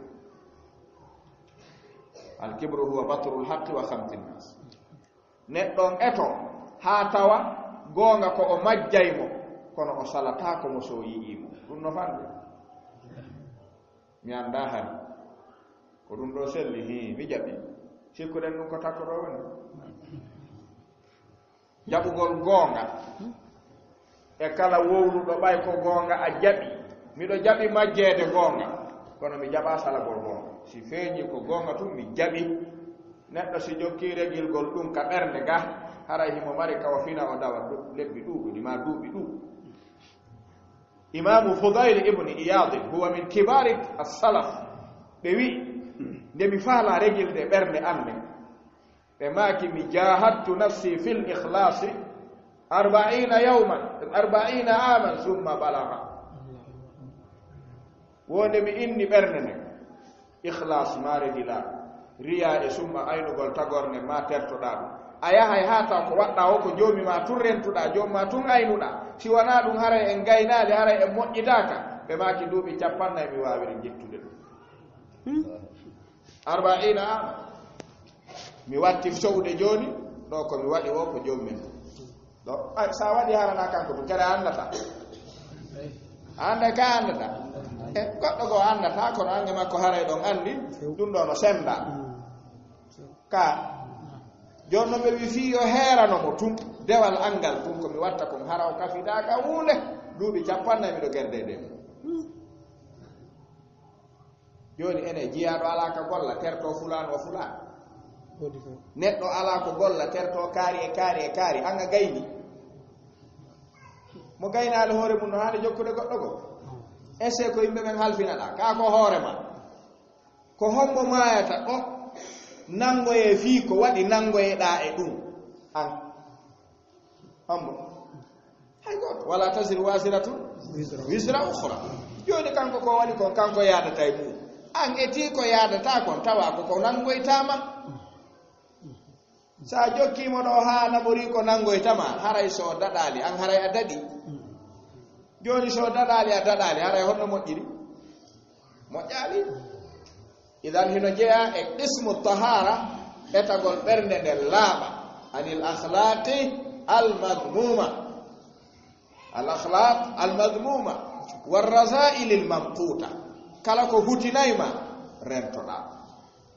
Alkibru huwa batrul haqqi wa khamtin nas. Neɗɗo on eto haa tawa goonga ko o majjay mo, kono o salataako mo so o yi'ii mo. Ɗum no fanɗi. Mi anndaa hari. Ko ɗum ɗoo selli, hii, mi jaɓi. Sikkuɗen ɗum ko takko ɗoo woni. Jaɓugol goonga. E kala wowluɗo ɓay ko goonga a jaɓi. Miɗo jaɓi majjeede goonga. Kono mi jaɓaa salagol goonga. Si feeñi ko goonga tun, mi jaɓi. Neɗɗo si jokki regilgol ɗum ka ɓernde ga, haray himo mari ka o fina o dawa du-, lebbi ɗuuɗuɗi maa duuɓi ɗuuɗi. Imaamu Fudayl ibn Iyad, huwa min kibari as-salaf, ɓe wi'i, nde mi faala regilde ɓernde an nden, ɓe maaki, mi jahadtu nafsi fil ikhlasi arbaina yawman, arbaina aman, summa balagha. Wonde mi inni ɓernde nden, ikhlas maa regila, riya e summa aynugol tagorne maa tertoɗaa ɗum. A yahay haa taw ko waɗɗaa o ko joomi maa tun rentuɗaa, joomi maa tun aynuɗaa. Si wanaa ɗum haray en gaynaali, haray en moƴƴitaaka. Ɓe maaki duuɓi cappannayi mi waawiri jettude ɗum. Arbaina ama. Mi watti fewde jooni, ɗo ko mi waɗi o ko joomum en. Ɗo, ay, sa waɗi harana kanko ɗum, kadi a anndata. A annday ka anndata. E, goɗɗo goo anndata, kono annge makko haray ɗon anndi, ɗum ɗo no sennda. Ka, jooni non ɓe wi fii yo heerano mo tun, dewal anngal tun, ko mi watta kon hara o kafidaaka huunde, duuɓi cappannayi miɗo gerde e ɗum. Jooni ene jiyaaɗo alaa ka golla, terto fulaan wa fulaan. Woodi ko. Neɗɗo alaa ko golla, terto kaari e kaari e kaari, an a gayni. Mo gaynaali hoore mum no haani jokkude goɗɗo goo. Est-ce que ko yimɓe ɓen halfinaɗaa? Kaa ko hoore ma. Ko hombo maayata ɗo? Nanngoyee fii ko waɗi nanngoyeɗaa e ɗum. An. Hombo? Hay gooto. Wala taziru waziratun wizra ukhra. Jooni kanko ko waɗi kon, kanko yaadata e mum. An etii ko yaadata kon, tawa ko ko nanngoytaama. Sa jokkiimo ɗo haa naɓorii ko nanngoytama, haray so daɗaali, an haray a daɗi. Jooni so daɗaali, a daɗaali, haray honno moƴƴiri? Moƴƴaali. Idan hino jeyaa e qismu tahara, etagol ɓernde nden laaɓa, anil akhlaqi al madmuma. Al akhlaq al madmuma, war razaili al mamquta. Kala ko hutinay ma, rentoɗaa.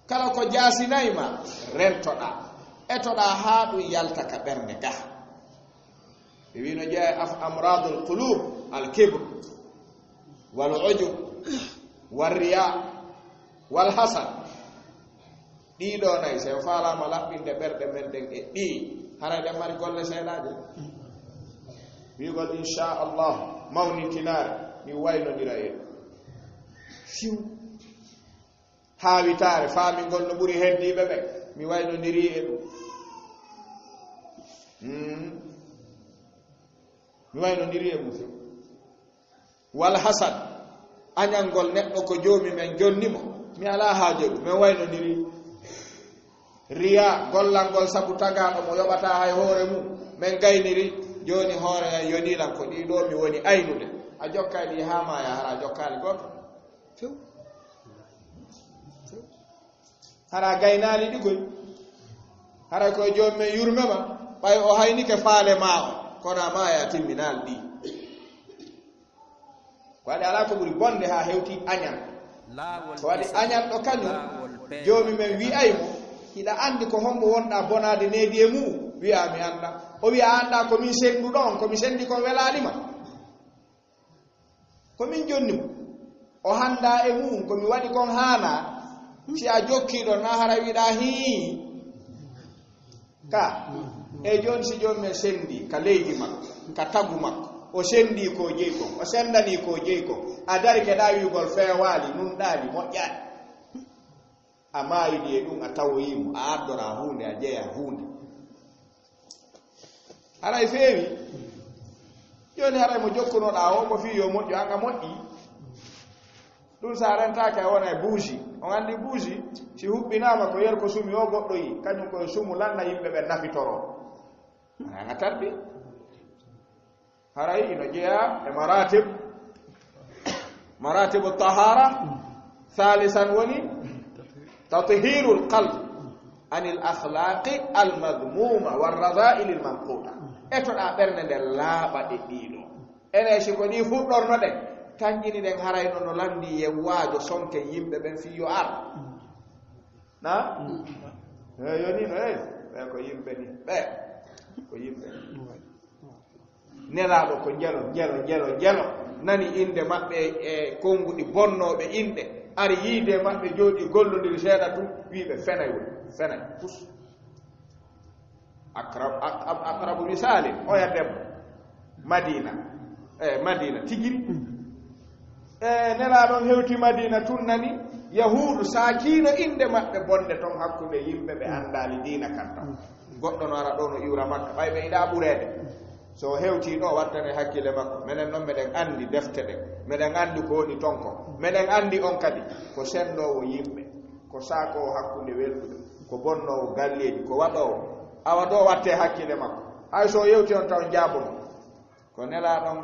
Kala ko jaasinay ma, rentoɗaa. Etoɗaa haa ɗum yalta ka ɓernde ga. Ɓe wino jeyaa e af-, amradul qulub, al kibr, wal ujub, wal riya, wal hasad. Ɗii ɗoo nayi, si en faalaama laɓɓinde ɓerɗe men ɗen e ɗii, haray ɗen mari golle seeɗaaje. Wi'ugol, "Inchallah, mawnintinaare, mi waynondira e ɗum." Fiw. Haawitaare, faamingol no ɓuri heddiiɓe ɓe, mi waynondirii e ɗum. Hmm. Mi waynondirii e ɗum fiw. Wal hasad, añangol neɗɗo ko joomi men jonni mo, mi alaa haaje ɗum, men waynondiri. Riya, gollangol sabu tagaaɗo mo yoɓataa hay hoore mum, men gayniri, jooni hoore an yonii lan ko ɗii ɗoo mi woni aynude. A jokkay ɗi haa maaya, hara a jokkaali gooto. Few. Few. Hara gaynaali ɗi koy. Haray koye joom men yurme ma, ɓay o haynike faale maa o, kono a maaya timminaali ɗi. Ko waɗi alaa ko ɓuri bonde haa hewti añan. Ko waɗi añan ɗo kañum, joomi men wi'ay mo, "Hiɗa anndi ko hombo wonɗaa bonaade needi e mum?" Wi'a, "Mi anndaa." O wi'a, "A anndaa ko min sennduɗo on, ko mi senndi kon welaali ma? Ko min jonni mo?" O hanndaa e mum, "Ko mi waɗi kon haanaa?" Si a jokkii ɗon, na hara wiɗa hii. Ka, e jooni si jooni men senndi ka leydi makko, ka tagu makko, o senndi ko jeyi kon, o senndani ko jeyi kon, a dari keɗa wi'ugol feewaali, nunɗaali, moƴƴaali. A maayidi e ɗum, a tawoyii mo, a addoraa huunde, a jeyaa huunde. Haray feewi. Jooni haray mo jokkunoɗaa o, ko fii yo moƴƴu, an a moƴƴi. Ɗum sa rentaaki a wona e buusi. On anndi buusi, si huɓɓinaama ko yer ko sumi o goɗɗo yi, kañum koye sumu lanna yimɓe ɓe nafitoroo. Ana nga tardi. Haray ino jeyaa e maratib. Maratibu tahara, salisan woni tathirul qalb anil akhlaqi al madhmuma war radha'ilil manquta. Etoɗaa ɓernde nde laaɓa ɗe ɗiɗo. Enen si ko ɗi fuɗɗornoɗen, tanƴini ɗen haray no no lanndi e waajo sonke yimɓe ɓen fii yo ar. Na? Eh, yo ni no, eh, ɓe ko yimɓe ni. Ɓe ko yimɓe ni. Nelaaɗo ko jelo, jelo, jelo, jelo. Nani innde maɓɓe e konnguɗi bonnooɓe inɗe. Ari yiide maɓɓe jooɗi gollondiri seeɗa tun, wii ɓe fenay woni. Fenay. Pus. Akrab-, ak-, ak-, akrabu misaalin, oya debbo. Madina. E, Madina, tigiri. E, Nelaaɗo on hewti Madina tun nani, Yahuudu saakiino innde maɓɓe bonde ton hakkunde yimɓe ɓe anndaali diina kan ton. Goɗɗo no ara ɗo no iwra Makka, ɓay ɓe yiɗaa ɓureede. So o hewtii ɗo, wattane hakkille makko. Menen non meɗen anndi defte ɗen. Meɗen anndi ko woni ton kon. Meɗen anndi on kadi ko senndoowo yimɓe, ko saakoowo hakkunde welɓe, ko bonnoowo galleeji, ko waɗoowo. Awa ɗo wattee hakkille makko. Hay so o yewti on taw jaabono. Ko Nelaaɗo on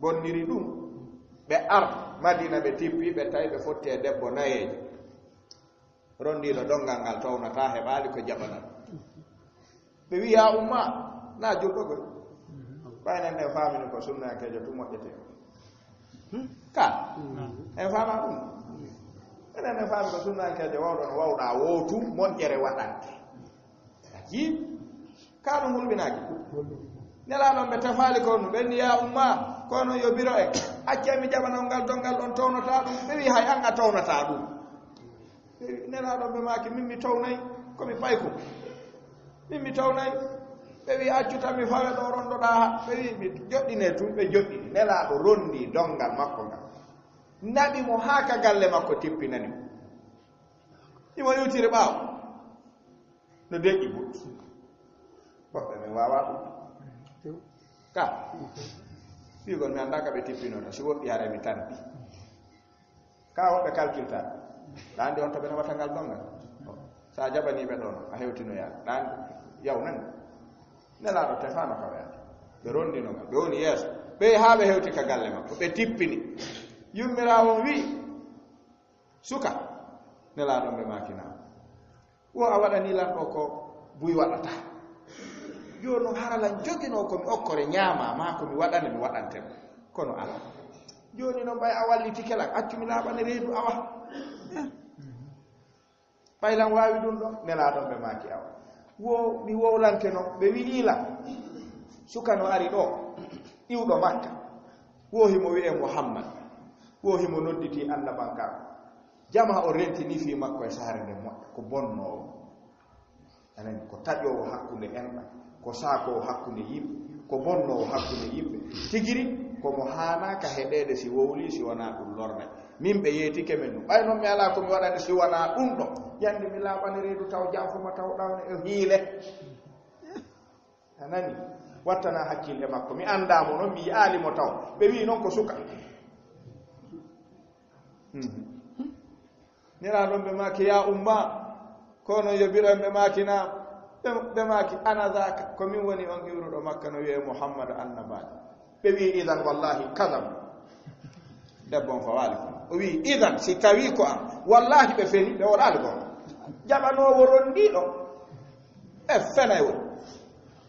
bonniri ɗum. Ɓe ar Madina, ɓe tippi, ɓe tawi ɓe fotti e debbo nayeejo. Rondiiɗo donngal ngal townataa, heɓaali ko jaɓanaa. Ɓe wi'i, "Yaa umma, na julɗo koy." Ɓay enen en faamini ko sunnayankeejo tun moƴƴete. Ka? En faamaa ɗum. Enen en faami ko sunnayankeejo wawɗo no wawɗaa woo tun moƴƴere waɗante. Aji, ka ɗum hulɓinaaki. Nelaaɗo on ɓe tefaali ko ɗum. Ɓe ni, "Yaa umma, ko non yo biro en. Accee mi jaɓana on ngal donngal on townataa ɗum." Ɓe wi'i, "Hay an a townataa ɗum." Nelaaɗo ɓe maaki, "Min mi townay, ko mi payko. Min mi townay." Ɓe wi, "Accu tan mi fawe ɗo rondoɗaa ha." Ɓe wi, "Mi joɗɗine tun." Ɓe joɗɗini. Nelaaɗo rondi donngal makko ngal. Naɓi mo haa ka galle makko tippinani mo. Imo iwtiri ɓaawo. No deƴƴi but. Woɓɓe men waawaa ɗum. Ka. Ɓiigol mi anndaa ka ɓe tippinota. Si woɗɗi hare mi tampi. Ka woɓɓe kalkilta. Ɗa anndi on to ɓe nawata ngal donngal. Sa jaɓanii ɓe ɗon, a hewtinoyaa. Ɗa anndi, yaw nan. Nelaaɗo tefaano ka ɓe ati. Ɓe rondino ngal. Ɓe woni yeeso. Ɓe haa ɓe hewti ka galle makko. Ɓe tippini. Yummiraawo on wi'i, "Suka." Nelaaɗo ɓe maaki, "Naa." Wo a waɗanii lan ɗo ko buy waɗata. Jooni non hara lan joginoo ko mi okkore ñaama, maa ko mi waɗane mi waɗante mo. Kono alaa. Jooni non ɓay a wallitike lan, accu mi laaɓane reedu awa. Ɓay lan waawi ɗum ɗo, Nelaaɗo ɓe maaki awa. Wo mi wowlanke no, ɓe wi'ii lan. Suka no ari ɗo, iwɗo Makka. Wo himo wi'ee Muhammad. Wo himo nodditii annabankaaku. Jamaa o rentini fii makko e saare nden moƴƴa, ko bonnoowo. Anen, ko taƴoowo hakkunde enɗam, ko saakoowo hakkunde yimɓe, ko bonnoowo hakkunde yimɓe. Tigiri, ko mo haanaa ka heɗeede si wowlii, si wanaa ɗum lornay. Min ɓe yeetike men ɗum. Ɓay non mi alaa ko mi waɗani si wanaa ɗum ɗo. Yande mi laaɓani reedu taw janfuma taw ɗawne e hiile. A nani? Wattana hakkille makko. Mi anndaa mo non, mi yi'aali mo taw. Ɓe wi'i non ko suka. Mhm. Nelaaɗo ɓe maaki, "Yaa umma, ko non yo biro?" Ɓe maaki, "Naa." Ɓe, ɓe maaki, "Ana zaaka, ko min woni on iwruɗo Makka no wi'ee Muhammad annabaajo?" Ɓe wi'i, "Idan wallahi kadab." Debbo on fawaali ko. O wi'i, "Idan, si tawii ko an, wallahi ɓe feni, ɓe waɗaali ko." Jaɓanoowo rondiiɗo, ɓe fenay woni.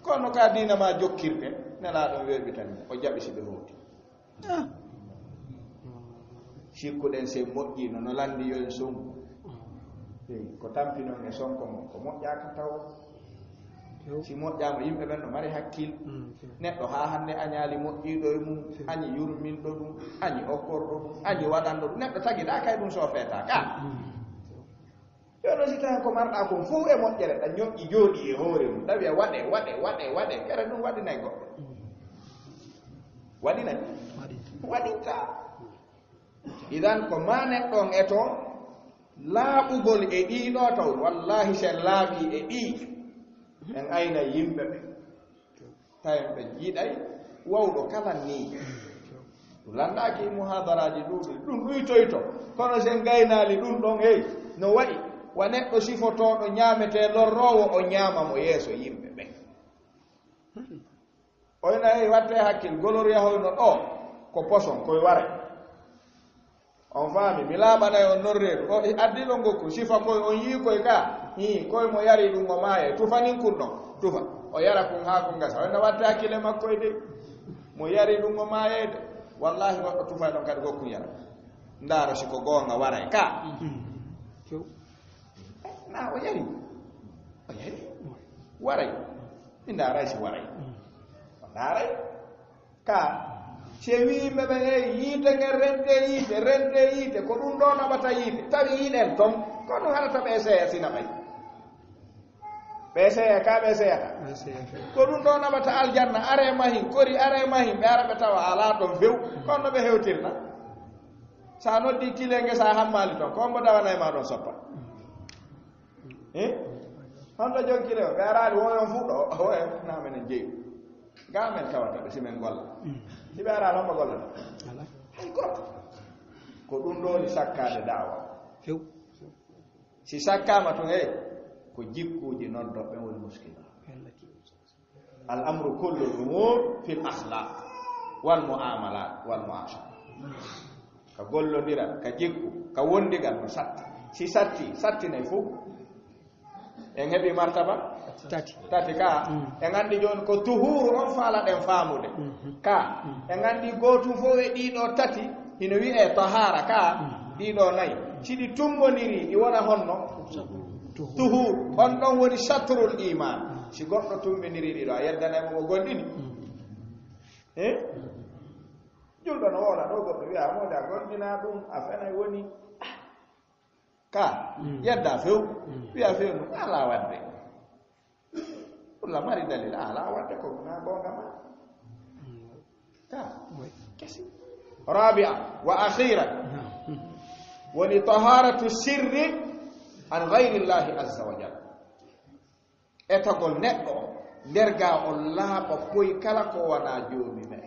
Kono ka diina ma jokkirte, Nelaaɗo weeɓitani mo, o jaɓi si ɓe howti. Ah. Sikkuɗen sen moƴƴiino no lanndi yo en songu. Eyi, ko tampinon e sonko mon, ko moƴƴaaka taw. Si moƴƴaama, yimɓe ɓen no mari hakkil. Mm, ok. Neɗɗo haa hannde añaali moƴƴiiɗo e mum, ok, añi yurminɗo ɗum, añi okkorɗo ɗum, añi waɗanɗo ɗum. Neɗɗo tagiɗaa kay ɗum so feetaa ka. Mm. Yo no si tawi ko marɗaa kon fof e moƴƴere, ɗan ñoƴƴi jooɗi e hoore mum. Ɗawi e waɗe, waɗe, waɗe, waɗe. Kere ɗum waɗinay goɗɗo. Mm. Waɗinay? Waɗi. Waɗinta. Idan ko ma neɗɗo on eto laaɓugol e ɗii ɗoo taw, wallahi sen laaɓii e ɗii, en ayna yimɓe ɓe, tawen ɓe jiiɗay wawɗo kala nii. Ɗum lanndaaki e muhadaraaji ɗuuɗuɗi, ɗum ɗuytoyto, kono sen gaynaali ɗum ɗon, hey, no waɗi wa neɗɗo sifotooɗo ñaametee lorroowo, o ñaama mo yeeso yimɓe ɓen. Oyna, hey, watte hakkil, golor yahoyno ɗo ko poson, koye waray. On faami, mi laaɓanay on non reedu. O addi ɗon gokku, sifa koye, on yii koye ka, hii, koye mo yari ɗum o maaya, tufanin kun ɗon, tufa. O yara kun haa kun gasa. Oyna, watte hakkil e makko e dey. Mo yari ɗum o maaya de. Wallahi, goɗɗo tufay ɗon kadi gokkun yara. Ndaara si ko goonga waray ka. Mm. Na o yari. O yari. Waray. Mi ndaaray si waray. O ndaaray. Ka, si e wii yimɓe ɓen, "Hey, yiite ngen, rente yiite, rente yiite, ko ɗum ɗo naɓata yiite." Tawi yiɗen ton, ko ɗum haɗata ɓe seeya si naɓay. Ɓe seeya ka, ɓe seeyata. Ɓe seeyata. Ko ɗum ɗo naɓata aljanna, are mahin, kori are mahin, ɓe ara ɓe tawa alaa ɗon few, kono no ɓe hewtirna. Sa noddi kile ngesa hammaali ton, ko on mbo dawanay ma ɗon soppa. Eh? Honto jonkile o? Ɓe araali woyon fuɗɗo, woyon na menen jeyi. Ga men tawata ɓe si men golla. Mm. Si ɓe araali hombo golla. Ala. Hay goto. Ko ɗum ɗo ni sakkaade daawa. Few. Si sakkaama tun, eh, ko jikkuuji non doɓɓe woni muskila. Al amru kullu al umur fil akhlaq wal muamalat wal muashara. Ka gollondiral, ka jikku, ka wondigal no satti. Si satti, sattinay fof. En heɓi martaba? Tati. Tati ka. Mm. En anndi jooni ko tuhuru on faalaɗen faamude. Mhm. Ka. Mm. En anndi gootum fof e ɗiɗo tati, hino wi'e tahara ka. Mm. Ɗiɗo nayi. Si ɗi tumbondiri, ɗi wona honno? Tuhur. Tuhur. On ɗon woni shatrul iman. Mm. Si goɗɗo tumbindiri ɗiɗo, a yeddanay mo o gollini. Mm. Eh? Julɗo no woola ɗo, goɗɗo wi'a mo da gollina ɗum, a fenay woni. Ka, mm, yedda few, mm, wiya few no ala wadde. Ɗum la mari dalil, ala wadde ko na gonga ma. Mm. Ka, oui, kesi. Rabia wa akhira. Naam. Woni taharatu sirri an ghayri Allahi azza wa jalla. Etagol neɗɗo o, nder ga o laaɓa poy kala ko wona joomi men.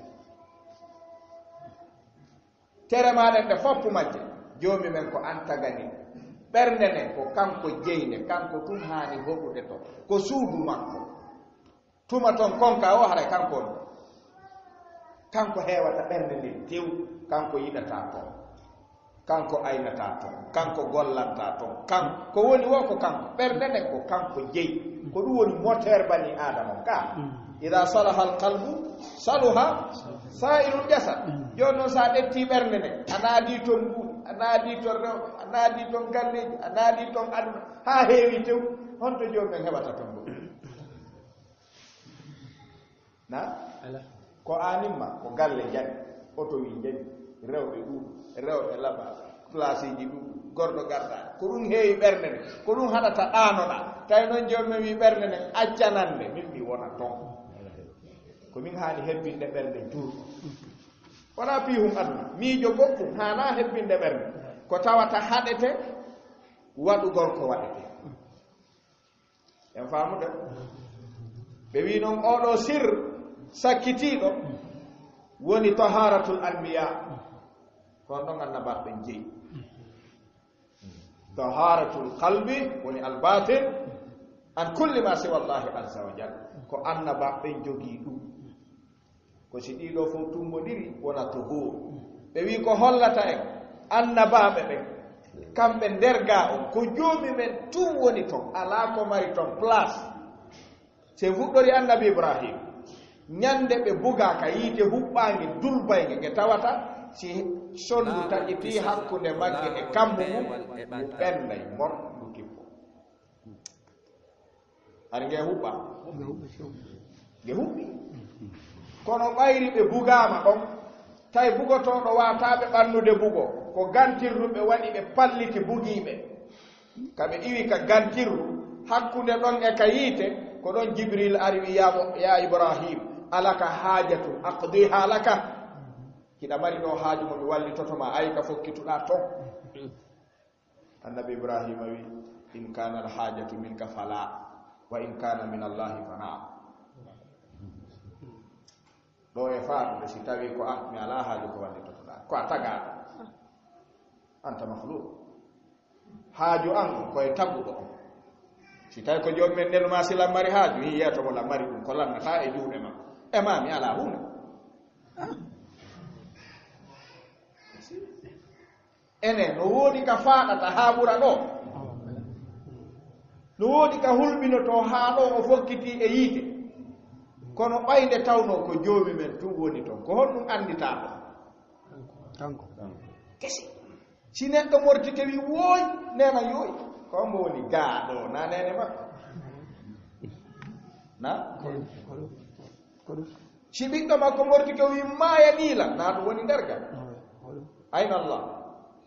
Tere maɗen ɗe foppu majje, joomi men ko an tagani. Ɓernde nden ko kanko jeynde, kanko tun haani hoɗude to. Ko suudu makko. Tuma ton konka o haray kanko on. Kanko heewata ɓernde nden tew, kanko yiɗata ton. Kanko aynata ton, kanko gollanta ton. Kan-, ko woni wo ko kanko. Ɓernde nden ko kanko jeyi. Ko ɗum woni moteur bani Adama on. Ka, mm, ida salaha al qalbu, saluha sairul jasad. Mm. Jooni noon, so a ƴetti ɓernde nde, a naadi toon mbuuɗi, a naadi toon rewɓe, a naadi toon galleeji, a naadi toon aduna, haa heewi tew, honto jooni men heɓata toon ɗum? Na? Ala. Ko aanimma, ko galle njaɗi, oto wi njaɗi, rewɓe ɗuuɗi, rewɓe laba, placeeji ɗuuɗi, gorɗo garda. Ko ɗum heewi ɓernde nde, ko ɗum haɗata ɗaanoɗaa. Tawi noon jooni men wi ɓernde nde accanande, min mi wona toon. Ko min haani hebbinde ɓernde juulɗo. Wonaa piihum aduna. Miijo goɗɗum haanaa hebbinde ɓernde. Ko tawata haɗete waɗugol ko waɗete. En faamude? Ɓe wi noon, oɗo sir sakkitiiɗo woni taharatul anbiya. Ko on ɗon annabaaɓe ɓen jeyi. Taharatul qalbi woni albatin an kulli ma siwa Allahi azza wa jal. Ko annabaaɓe ɓen jogii ɗum. Ko si ɗiɗo fof tumbondiri, wona to go'o. Ɓe wi ko hollata en annabaaɓe ɓen, kamɓe nder ga on, ko joomi men tun woni ton, alaa ko mari ton place. Se fuɗɗori annabi Ibrahim, ñande ɓe buga ka yiite huɓɓaange, dulbaynge, nge tawata Si sonndu taƴitii hakkunde magge e kammu mum, ngu ɓennday mor, ngu kippo. Hari nge huɓɓa? Nge huɓɓi. Kono ɓayri ɓe bugaama ɗon, tawi bugotooɗo waataaɓe ɓannude bugo, ko gantirru ɓe waɗi, ɓe palliti bugiiɓe. Ka ɓe iwi ka gantirru, hakkunde ɗon e ka yiite, ko ɗon Jibril ari wi, "Ya mo-, ya Ibrahim, alaka hajatun aqdiha laka?" Hiɗa mari ɗo haaju mo mi wallitoto ma, ay ka fokkituɗa ton. Annabi Ibrahima wi, "In kana alhajatu minka fala, wa in kana min Allahi fana." Ɗo e faatude, si tawi ko an, mi alaa haaju ko wallitotoɗa. Ko a tagaaɗo. Anta makhluq. Haaju an ko e taguɗo on. Si tawi ko joom men nelu ma, si lan mari haaju, hi yeeto mo lan mari ɗum, ko lannata e juuɗe ma. E ma mi alaa huunde. Enen, no woodi ka faaɗata haa ɓura ɗo. No woodi ka hulɓinotoo haa ɗo o fokkitii e yiite. Kono ɓay nde tawnoo ko joomi men tun woni ton, ko honɗum annditaa ɗo? Kanko. Kesi. Si neɗɗo mortike wi wooy, nena yooy. Ko hombo woni gaa ɗo, na neene makko? Na? Ko ɗum. Si ɓiɗɗo makko mortike wi maaya niila, na ɗum woni nder gaa? Ayna Allah?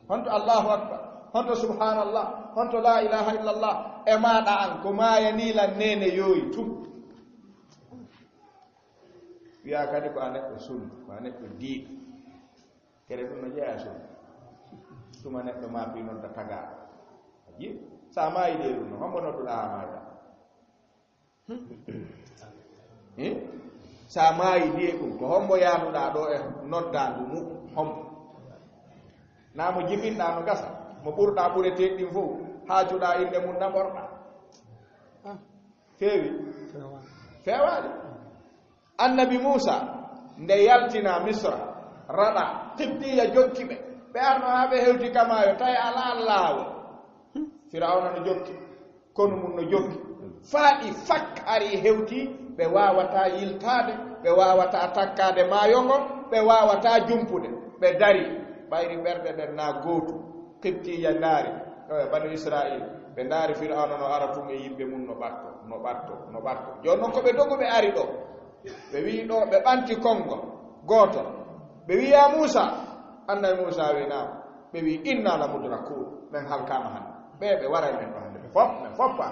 Honto Allahu Akbar? Honto Subhanallah? Honto La ilaha illallah? E maaɗa an, ko maaya niila neene yooyi tun. Wiya kadi ko a neɗɗo sunna, ko a neɗɗo diina. Kere ɗum no jeyaa sunna. Tuma neɗɗo maapi nodda tagaa. A jii? Sa maayi de ɗum no, hombo nodduɗa ha maayɗa? Hmm? Sa maayi de ɗum, ko hombo yaaduɗa ɗo e noddaandu mu? Hombo? Na mo jibinɗa no gasa, mo ɓurɗa ɓureteeɗi ɗin fof, haajuɗa innde mum naɓorɗa. Feewi? Feewaali. Annabi Muusa, nde yaltina Misra, raɗa, Qibtiya jokki ɓe. Ɓe arno haa ɓe hewti ka maayo, tawi alaa laawol. Firawna no jokki, konu mum no jokki. Faa ɗi fak ari hewti, ɓe waawataa yiltaade, ɓe waawataa takkaade maayo ngon, ɓe waawataa jumpude. Ɓe dari, ɓayri ɓerɗe ɗen na gootu. Qibtiya ndaari, ɗo e Banu Israil, ɓe ndaari Firawna no ara tun e yimɓe mum no ɓatto, no ɓatto, no ɓatto. Jooni non ko ɓe dogu ɓe ari ɗo. Ɓe wi'i ɗo, ɓe ɓanti konngol gooto. Ɓe wi'i, "Ya Muusa," annabi Muusa wi'i, "Naam." Ɓe wi'i, "Inna la mudrakun, men halkaama hannde. Ɓe, ɓe waray men ɗo hannde, ɓe fop, men foppa."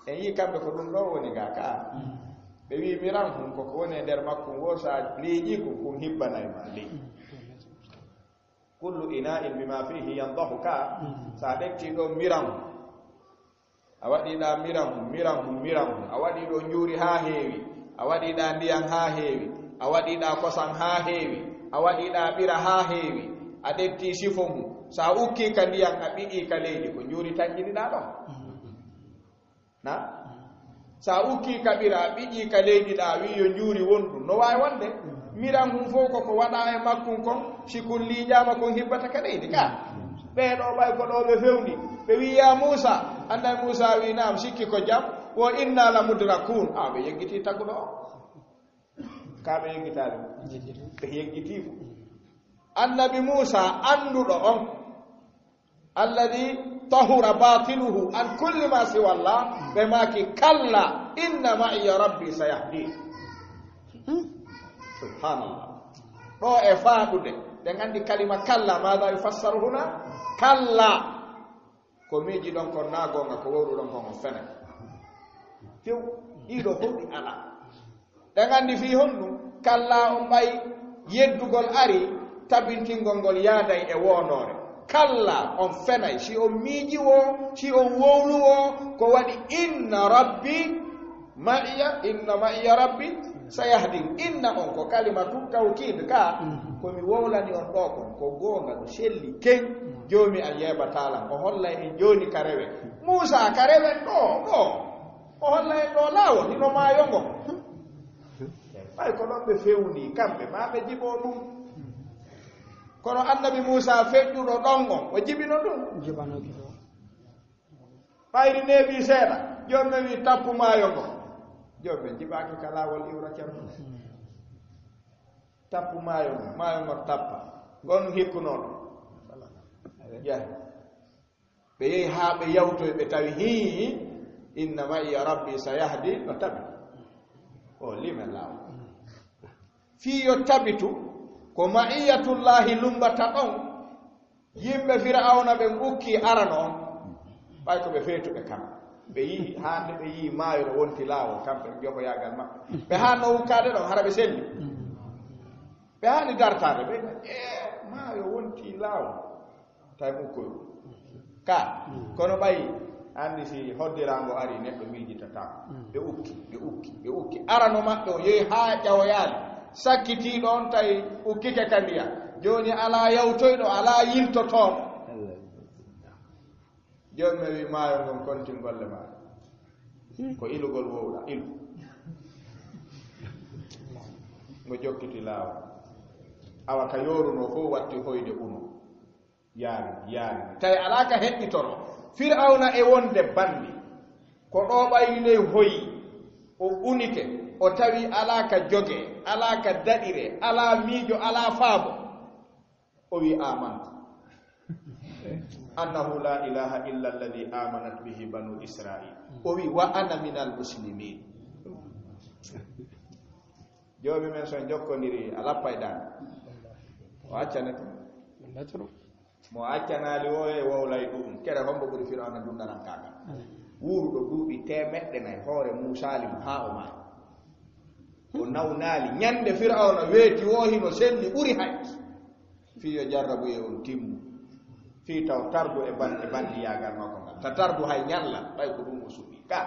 En yi'i kamɓe ko ɗum ɗo woni ga ka. Ɓe wi'i, "Miran hun ko ko woni e nder makkun wo, sa liiƴi kun, kun hibbanay ma ley." Kullu ina'in bima fihi yandahu ka. Sa ƴetti ɗo miran, a waɗi ɗa miran, miran, miran, a waɗi ɗo njuuri ha heewi, a waɗi ɗa ndiyan ha heewi, a waɗi ɗa kosan ha heewi, a waɗi ɗa ɓira ha heewi, a ƴetti sifo ngu, sa ukki ka ndiyan, a ɓiƴi ka leydi, ko njuuri tan ƴiɗiɗa ɗon. Na? Sa ukki ka ɓira, ɓiƴi ka leydi ɗa, wi yo njuuri wonɗum. No waawi wonde? Miran hun fof koko waɗa e makkun kon, si kun liiƴaama kun hibbata ka leydi ka. Ɓee ɗo ɓay ko ɗo ɓe fewndi. Ɓe wi, "Ya Muusa," annabi Muusa wi, "Naam, sikki ko jam, wo inna la mudrakun." A, ɓe yeggiti tagguɗo o. Ka ɓe yeggitaali. Ɓe yeggitii mo. Annabi Muusa annduɗo on. Alladhi tahura batinuhu an kulli ma siwa Allah, ɓe maaki, "Kalla, inna ma'iya rabbi sayahdi." Subhanallah. Ɗo e faaɗude, ɗen anndi kalima kalla, maada yufassaru huna? Kalla. Ko miiji ɗon kon na goonga, ko wowlu ɗon kon on fenay. Few, ɗiɗo fof ɗi alaa. Ɗen anndi fii honɗum? Kalla on ɓay yeddugol ari, tabintingol ngol yaaday e woonoore. Kalla on fenay, si on miiji wo, si on wowlu wo, ko waɗi inna rabbi ma'iya, inna ma'iya rabbi sayahdin. Inna on ko kalimatu tawkid ka, ko mi wowlani on ɗo kon, ko goonga, no selli ken, joomi an yeebataa lan. O hollay en jooni ka rewen. Muusa, ka rewen ɗo, ɗo. O holla en ɗo laawol, hino maayo ngo. Ɓay ko ɗon ɓe fewndi, kamɓe, ma ɓe jiɓo ɗum. Kono annabi Muusa feƴƴuɗo ɗon on, o jiɓino ɗum. Jiɓanoki ɗo. Ɓayri neeɓi seeɗa, jooni ɓe wi tappu maayo ngo. Jooni ɓe jiɓaaki ka laawol iwra Cerno. Tappu maayo ngon, maayo ngon tappa. Ngon hikkunooɗo. Yahi. Ɓe yehi haa ɓe yawtoyi, ɓe tawi, hii, inna ma'iya rabbi sayahdi, no tabitu. O limen laawol. Fii yo tabitu, ko ma'iyatullaahi lummbata ɗon. Yimɓe Fir'awna ɓen ukkii arano on, ɓay ko ɓe feetuɓe kam. Ɓe yi'i, haa nde ɓe yi'i maayo no wonti laawol, kamɓe jogoyaagal maɓɓe. Ɓe haanno ukkaade ɗon, hara ɓe selli. Ɓe haani dartaade, ɓe, ee, maayo wonti laawol. Tawi ukkoy. Ka, kono ɓay, anndi si hoddiraango ari, neɗɗo miijitata. Ɓe ukki, ɓe ukki, ɓe ukki. Arano maɓɓe o yehi haa ƴawoyaali. Sakkitii ɗon, tawi ukkike ka ndiyam. Jooni alaa yawtoyɗo, alaa yiltotooɗo. Jooni mi wi maayo ngon kontin golle maa. Ko ilugol wowla, ilu. Ngo jokkiti laawol. Awa ka yoorunoo fof watti hoyde uno. Yaari, yaari. Tawi alaa ka heɓɓitoro. Fir'awna e wonde banndi. Ko ɗo ɓayri ley hoyi. O unike. O tawi alaa ka joge, alaa ka daɗire, alaa miijo, alaa faabo. O wi, "Amantu. Annahu la ilaha illa alladhi amanat bihi banu Israil." O wi, "Wa ana minal muslimin." Joomi men so en jokkondiri, a lappay daande. O accane to. Mo accanaali o e wowlay ɗum. Kere hombo ɓuri Fir'awna dundaran kaka. Wuuruɗo duuɓi teemeɗɗe nay hoore muusaali mo haa o maayi. O nawnaali. Ñande Fir'awna weeti o hino selli ɓuri haqqi. Fii yo jarrabu e on timmu. Fii taw tardu e ban-, e bandiyaagal makko ngal. Ta tardu hay ñalla, ɓay ko ɗum o suɓi. Ka.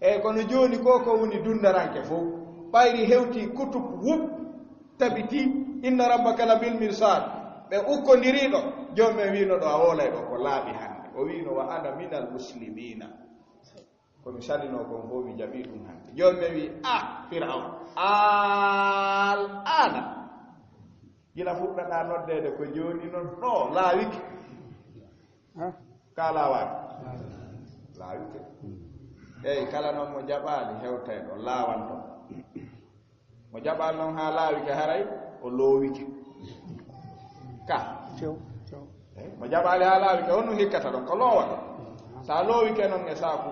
E kono jooni ko ko woni dundaranke fof. Ɓayri hewti kutub wup, tabiti, inna rabbaka la bil mirsad. Ɓe ukkondiri ɗo, joom men wino ɗo a wolay ɗo ko laaɓi hannde. O wino wa ana minal muslimina. Ko mi salino kon fof mi jaɓi ɗum hannde. Joom men wi, "Ah, Fir'aun, al ana." Gila fuɗɗaɗa noddeede ko jooni non ɗo laawike. Ha? Ka laawaaki? Laawike. Eyi, kala noon mo jaɓaali hewtay ɗo laawanto. Mo jaɓaali noon haa laawike haray o loowike. Ka. Cew, cew. Eyi, mo jaɓaali haa laawike, honno hikkata ɗon? Ko loowato. So a loowike noon e saaku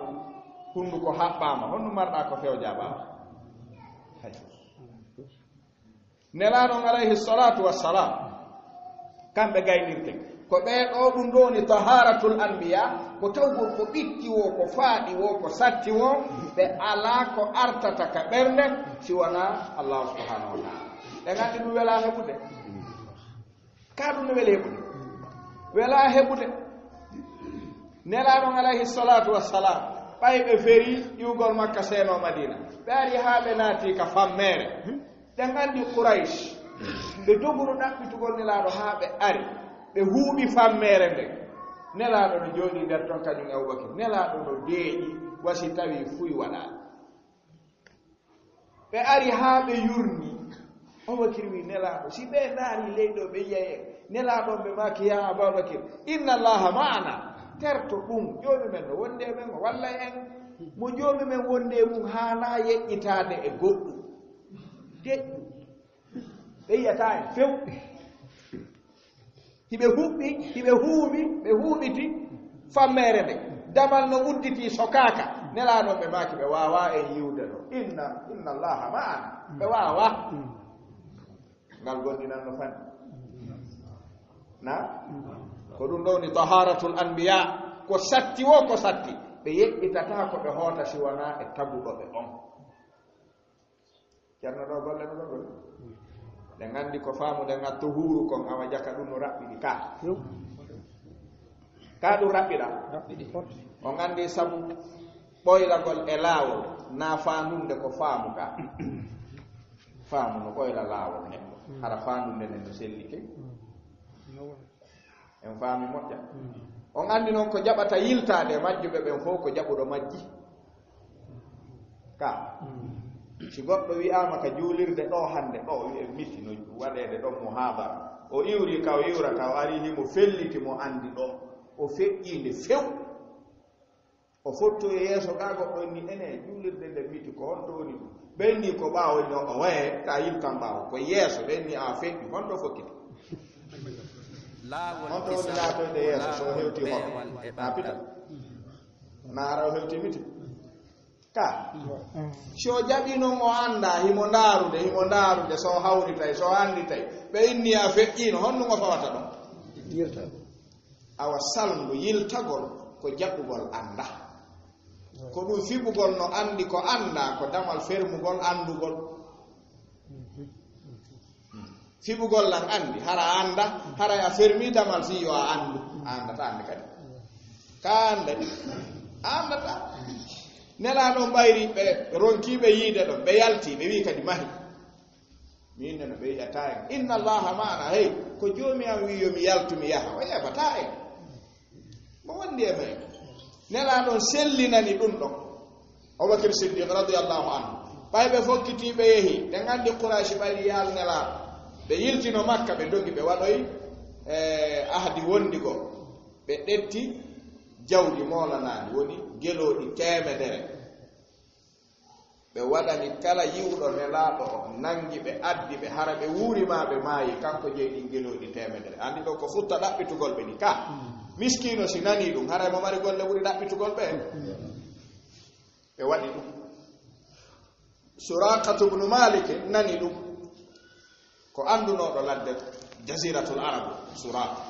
hunnduko haɓɓaama, honno marɗa ko few jaɓaama? Hay. Nelaaɗo on alayhi salatu wassalam, kamɓe gaynirte. Ko ɓee ɗoo ɗum ɗoo woni taharatul anbiya, ko tawgol ko ɓitti woo, ko faaɗi woo, ko satti woo, ɓe alaa ko artata ka ɓernde si wonaa Allahu subhanahu wa ta'ala. Ɓe nganndi ɗum welaa heɓude. Ka ɗum no weli heɓude. Welaa heɓude. Nelaaɗo on alayhi salatu wassalam, ɓay ɓe feri iwgol Makka seenoo Madina. Ɓe ari haa ɓe naati ka fammeere. Ɓe nganndi Quraysh. Ɓe dogunu ɗaɓɓitugol Nelaaɗo haa ɓe ari. Ɓe huuɓi fammeere nden. Nelaaɗo no jooɗii nder ton kañum e Abubakir. Nelaaɗo no deeƴi, wa si tawii fuy waɗaali. Ɓe ari haa ɓe yurni. Abubakir wi Nelaaɗo, si ɓe ndaari ley ɗo ɓe yi'ay en. Nelaaɗo on ɓe maaki, "Ya Ababakir, inna Allaha ma'ana." Terto ɗum, Joomi men no wondi e men, o wallay en. Mo Joomi men wondi e mum haanaa yeƴƴitaade e goɗɗum. Deƴƴu. Ɓe yi'ataa en few. Hiɓe huɓɓi, hiɓe huuɓi, ɓe huuɓiti fammeere nde. Damal no udditi sokaaka. Nelaaɗo ɓe maaki ɓe waawaa en yi'ude ɗo. Inna, inna Allaha ma'ana. Ɓe waawaa. Ngal gondinan no fanɗi. Na? Ko ɗum ɗo woni taharatul anbiya. Ko satti wo ko satti. Ɓe yeƴƴitataa ko ɓe hoota si wonaa e taguɗo ɓe on. Ceerno ɗo golle no ɗo golle. Ɗe nganndi ko faamude ngatto huuru kon awa jaka ɗum no raɓɓiɗi ka. Ka ɗum raɓɓiɗa. Raɓɓiɗi. On nganndi sabu ɓoylagol e laawol na faandunde ko faamu ka. Faamu no ɓoyla laawol neɗɗo. Hara faandunde nden no sellike. En faami moƴƴa. On anndi noon ko jaɓata yiltaade e majjuɓe ɓen fof ko jaɓuɗo majji. Ka. Si goɗɗo wi'aama ka juulirde ɗo hannde ɗo, wi'e miti no waɗeede ɗon muhaabara. O iwri ka o iwrata, o ari himo felliti mo anndi ɗo. O feƴƴii nde few. O fottoyi yeeso gaa goɗɗo inni, "Ene, juulirde nde miti ko honto woni ɗum?" Ɓe inni ko ɓaawo, no o waye, ka yiltan ɓaawo, ko yeeso, ɓe inni a feƴƴi, honto fokkiti? Laawol Honto woni kisal, laatoyde yeeso, so o laawol hewti hon? Peewal e Na pita. Ɓantal. Na ara o hewti miti. Ka. So jaɓi noon o annda, himo ndaarude, himo ndaarude, so o hawritay, so o annditay. Ɓe inni a feƴƴiino, honɗum o fawata ɗon? Yirta. Awa salndu yiltagol ko jaɓugol annda. Ko ɗum fiɓugol no anndi ko annda, ko damal fermugol anndugol. Fiɓugol lan anndi, hara a annda, hara a fermi damal fii yo a anndu. A anndata annde kadi. Ka annda ni? A anndata. Nelaaɗo on ɓayri ɓe ronkiiɓe yiide ɗon, ɓe yalti, ɓe wi'i kadi mahi. Min nena ɓe yi'ata en. Inna Allaha ma'ana, hey, ko Joomi am wi'i yo mi yaltu mi yaha, o yeɓata en. Mo wondi e men. Nelaaɗo on sellinani ɗum ɗon. Abubakar Siddiq radiyallahu anhu. Ɓay ɓe fokkiti ɓe yehi, ɓe nganndi Quraysh ɓayri yaal Nelaaɗo. Ɓe yiltino Makka, ɓe dogi, ɓe waɗoyi, eh, ahdi wondigo. Ɓe ɗetti jawdi moolanaandi, woni gelooɗi teemedere. Ɓe waɗani kala yi'uɗo Nelaaɗo o, nangi ɓe, addi ɓe, hara ɓe wuuri maa ɓe maayi, kanko jeyi ɗin gelooɗi teemedere. Anndi ɗo ko futta ɗaɓɓitugol ɓe ni ka. Miskiino si nanii ɗum, haray mo mari golle ɓuri ɗaɓɓitugol ɓe. Ɓe waɗi ɗum. Suraqatu bnu Malik nani ɗum. Ko anndunooɗo ladde Jaziratul Arab, Suraaqa.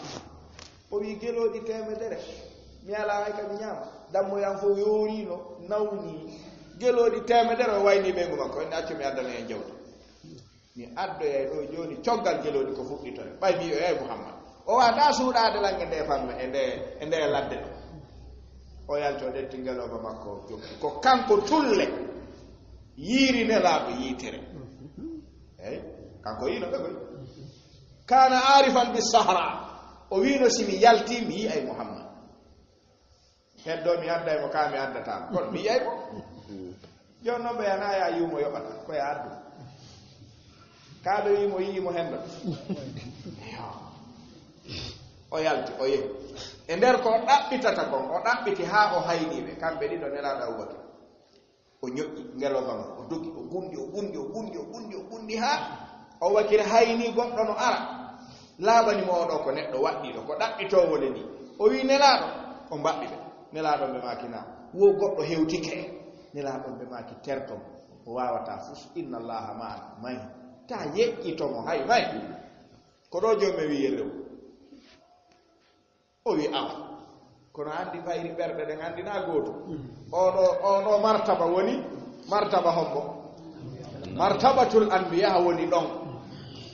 O wi'i, "Gelooɗi teemedere. Mi alaa hay ka mi ñaama. Dammoy am fof yooriino, nawni. Gelooɗi teemedere." O wayni ɓeyngu makko. O inni, "Accu mi addana en jawdi. Mi addoyay ɗo jooni coggal gelooɗi ko fuɗɗitoy." Ɓay mi wi'oyay Muhammad. O waawataa suuɗaade lan e nde fannu, e nde, e nde ladde ɗo. O yalti, o ƴetti ngelooba makko, o jokki. Ko kanko tulle yiiri Nelaaɗo yiitere. Eey, kanko yiino ɓe koy. Kana arifan bi sahra. O wiino, "Si mi yalti, mi yi'ay Muhammad." Heddo mi adday mo, ka mi addata mo. Kono mi yi'ay mo. Jooni noon ɓe yana ya yi'u mo yoɓata, ko ya addu. Ka ɓe wi'i mo yi'i mo hendoto. O yalti, o yehi. E nder ko o ɗaɓɓitata kon, o ɗaɓɓiti haa o hayni ɓe, kamɓe ɗiɗo Nelaaɗo Abubakar. O ñoƴƴi ngelooba ngon, o dogi, o gunndi, o gunndi, o gunndi, o gunndi, o gunndi haa o wakiri hayni goɗɗo no ara. Laaɓani mo oo ɗoo ko neɗɗo waɗɗiiɗo, ko ɗaɓɓitoowo le nii. O wi'i, "Nelaaɗo," o mbaɓɓi ɓe. Nelaaɗo ɓe maaki, "Naa, wo goɗɗo hewtike." Nelaaɗo ɓe maaki, "Terto mo, o waawataa fus, inna Allaha ma'ana, mahi. Taa yeƴƴito mo, hay mahi." Ko ɗoo joomum wi'i rew. O wi, "Awa, kono anndi ɓayri ɓerɗe ɗen anndi na gootum." Oo ɗoo, oo ɗoo martaba woni martaba hombo? Martabatul anbiya woni ɗon.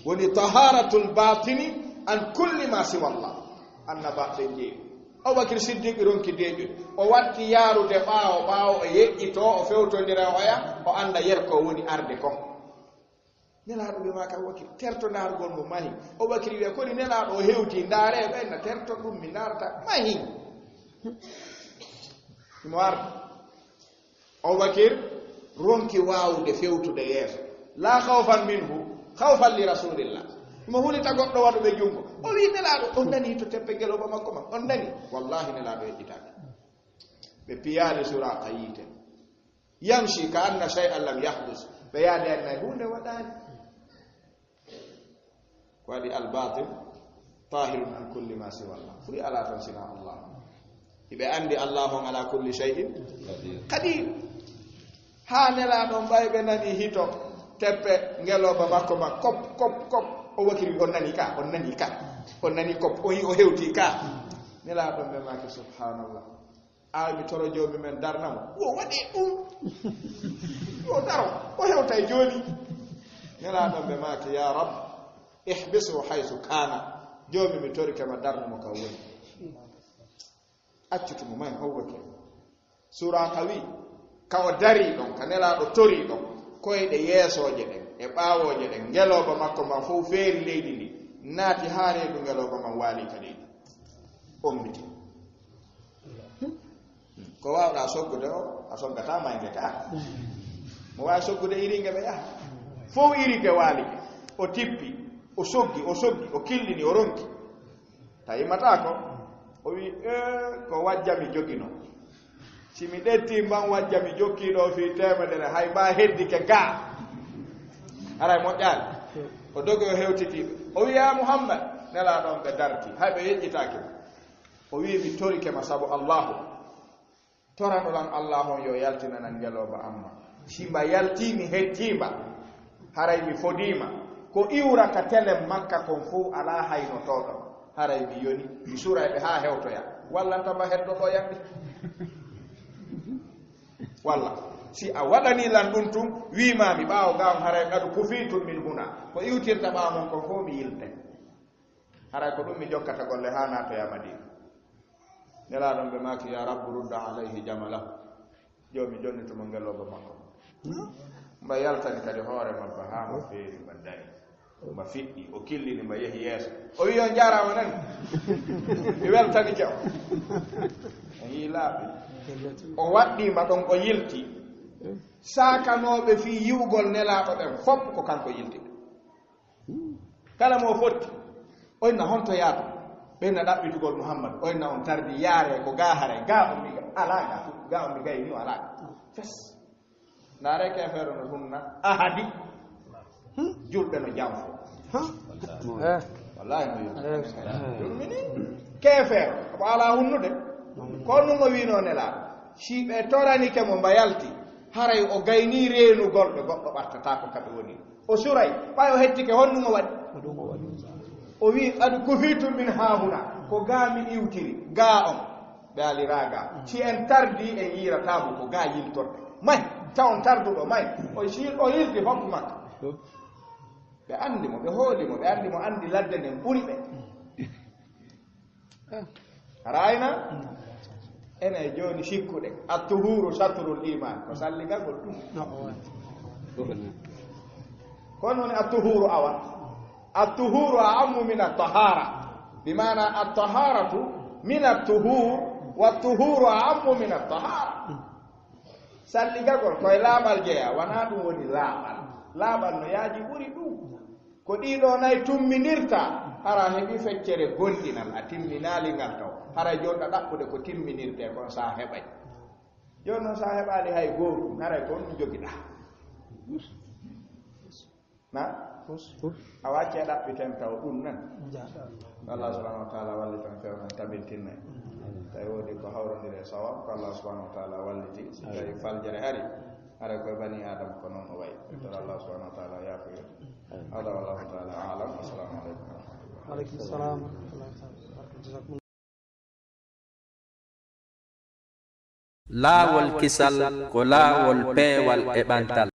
Woni taharatul batini an kulli ma siwallah. Annabaaɓe ɓen jeyi. Abubakar Siddiq ronki deeƴude. O watti yaarude ɓaawo, ɓaawo o yeƴƴitoo, o fewtondira oya, o annda yerko woni arde kon. Nelaaɗo ɓe maaki Abubakar, terto ndaarugol mo mahi. Abubakar wi'a, "Koni Nelaaɗo o hewti, ndaare ɓen na terto ɗum, mi ndaarata mahi." Mo arde. Abubakar ronki waawude fewtude yeeso. La khawfan minhu, khawfan li Rasulillah. Mo hulita goɗɗo waɗuɓe junngo. O wi'i, "Nelaaɗo, on nani to teppe ngelooba makko man? On nani?" Wallahi, Nelaaɗo heɓɓitaaki. Ɓe piyaali Suraaqa yiite. Yamshi ka anna shay'an lam yahdus. Ɓe yaade anna huunde waɗaani. Ko waɗi albatil tahirun an kulli ma siwa Allah. Furi ala tan sina Allah. Iɓe anndi Allah on ala kulli shay'in qadir. Haa Nelaaɗo on ɓay ɓe nani hito teppe ngelooba makko ma kop, kop, kop. O wakiri, "On nani ka, on nani ka, on nani kop, o yi o hewti ka." Nelaaɗo on ɓe maaki, "Subhanallah." Awa mi toro Joomi men darna mo. Wo waɗi ɗum. Yo daro. O hewtay jooni. Nelaaɗo ɓe maaki, "Ya Rab, ihbisu haythu kana." Joomi, mi torike ma, darnu mo ka woni. Accutu mo may hawwake. Suraaqa wi, ka o dari ɗon, ka Nelaaɗo tori ɗon, koyɗe yeesooje ɗen e ɓaawooje ɗen, ngelooba makko ma fow feeri leydi ndi, naati haa reedu ngelooba man waali ka leydi. Ommiti. Ko waawɗaa soggude o, a soggataa maynge ka. Mo waawi soggude iringe ɓe yaha. Fow irike waali. O tippi, o soggi, o soggi, o killini, o ronki. Ta immataako. O wi, "Ee, ko wajja mi jogino." Si mi ɗetti mban wajja mi jokki ɗo fii teemedere, hay mba heddike gaa. Haray moƴƴaali. O dogi o hewtiti ɓe. O wi'i, "Ya Muhammad, Nelaaɗo on ɓe darti, hay ɓe yeƴƴitaaki mo." O wi'i, "Mi torike ma sabu Allaahu. Torano lan Allaahu on yo yaltinanan ngelooba amma. Si mba yaltii mi hettii mba, haray mi fodii ma. Ko iwra ka telen Makka kon fow alaa haynotooɗo. Haray mi yoni, mi suray ɓe haa hewtoya. Wallanta mba heddoɗo yande." Walla, si a waɗanii lan ɗun tun, wi'i maa mi ɓaawo gaa on, haray qad kufiitum min huna. Ko iwtirta ɓaawo mon kon fow mi yiltay. Haray ko ɗun mi jokkata golle haa naatoya Madiina. Nelaaɗo on ɓe maaki, "Ya Rabbu rudda alayhi jamalahu." Joomi, jonnitu mo ngelooba makko. Mba yaltani kadi hoore mabba haa mba feeri mba dari. Mba fiɗɗi, o killini mba yehi yeeso. O wi'i, "On jaaraama nani. Mi weltanike on." O yi'i laaɓi. O waɗɗii mba ɗon, o yilti. Saakanooɓe fii yi'ugol Nelaaɗo ɓen fow ko kanko yilti ɓe. Kala mo fotti, o inna, "Honto yaata?" Ɓe inna, "Ɗaɓɓitugol Muhammad." O inna, "On tardi, yaare ko gaa haray, gaa on mi ga-, alaa gaa, gaa on mi gayni o alaa gaa." Fes. Ndaare keefeero no hunna ahadi julɓe no janfo. Eh. Wallahi no yurmini. Yurmini. Keefeero, ko alaa hunnude. Ko nun o wi'inoo Nelaaɗo. Si ɓe toranike mo mba yalti, haray o gaynii reenugol ɓe, goɗɗo ɓattataako ka ɓe woni. O suray, ɓay o hettike, honɗun o waɗi? O wi'i, "Qad kufiitum min haahuna." Ko gaa mi iwtiri, gaa on. Ɓe aliraa gaa. Si en tardii, en yiirataa mo, ko gaa yiltorte. May, taw on tarduɗo, may. O si-, o yilti fow Makka. Ɓe anndi mo, ɓe hooli mo, ɓe anndi mo, anndi ladde nden ɓuri ɓe. Rayna? Enen jooni sikkuɗe. At-tuhuru shatrul iman. Ko salligagol ɗun. Ko non woni at-tuhuru awa. At-tuhuru a'ammu min at-tahara. Bi maana at-taharatu min at-tuhur, wa at-tuhuru a'ammu min at-tahara. Salligagol koye laaɓal jeyaa, wanaa ɗun woni laaɓal. Laaɓal no yaaji ɓuri ɗun. Ko ɗii ɗoo nay tumminirta, hara a heɓii feccere gomɗinal, a timminaali ngal taw. Hara jonɗa ɗaɓɓude ko timminirtee kon, si a heɓay. Jooni non, si a heɓaali hay gootum, haray ko honɗun jogiɗaa? Na? A waccee ɗaɓɓiten taw ɗun nan. Allah subhanahu wa ta'ala wallitan fewnan tabintinne. Tawi woodi ko hawrondire sawab, ko Allah subhanahu wa ta'ala walliti. Si tawi faljere hari, haray koye bani Adama ko non o wayi. Tor Allah subhanahu wa ta'ala yaafuye. Hada wallahu ta'ala a'lam. Assalamu alaikum wa rahmatullah. Wa alaikum salam wa rahmatullahi wa barakatuh. Jazakumullah. Laawol kisal ko laawol peewal e ɓantal.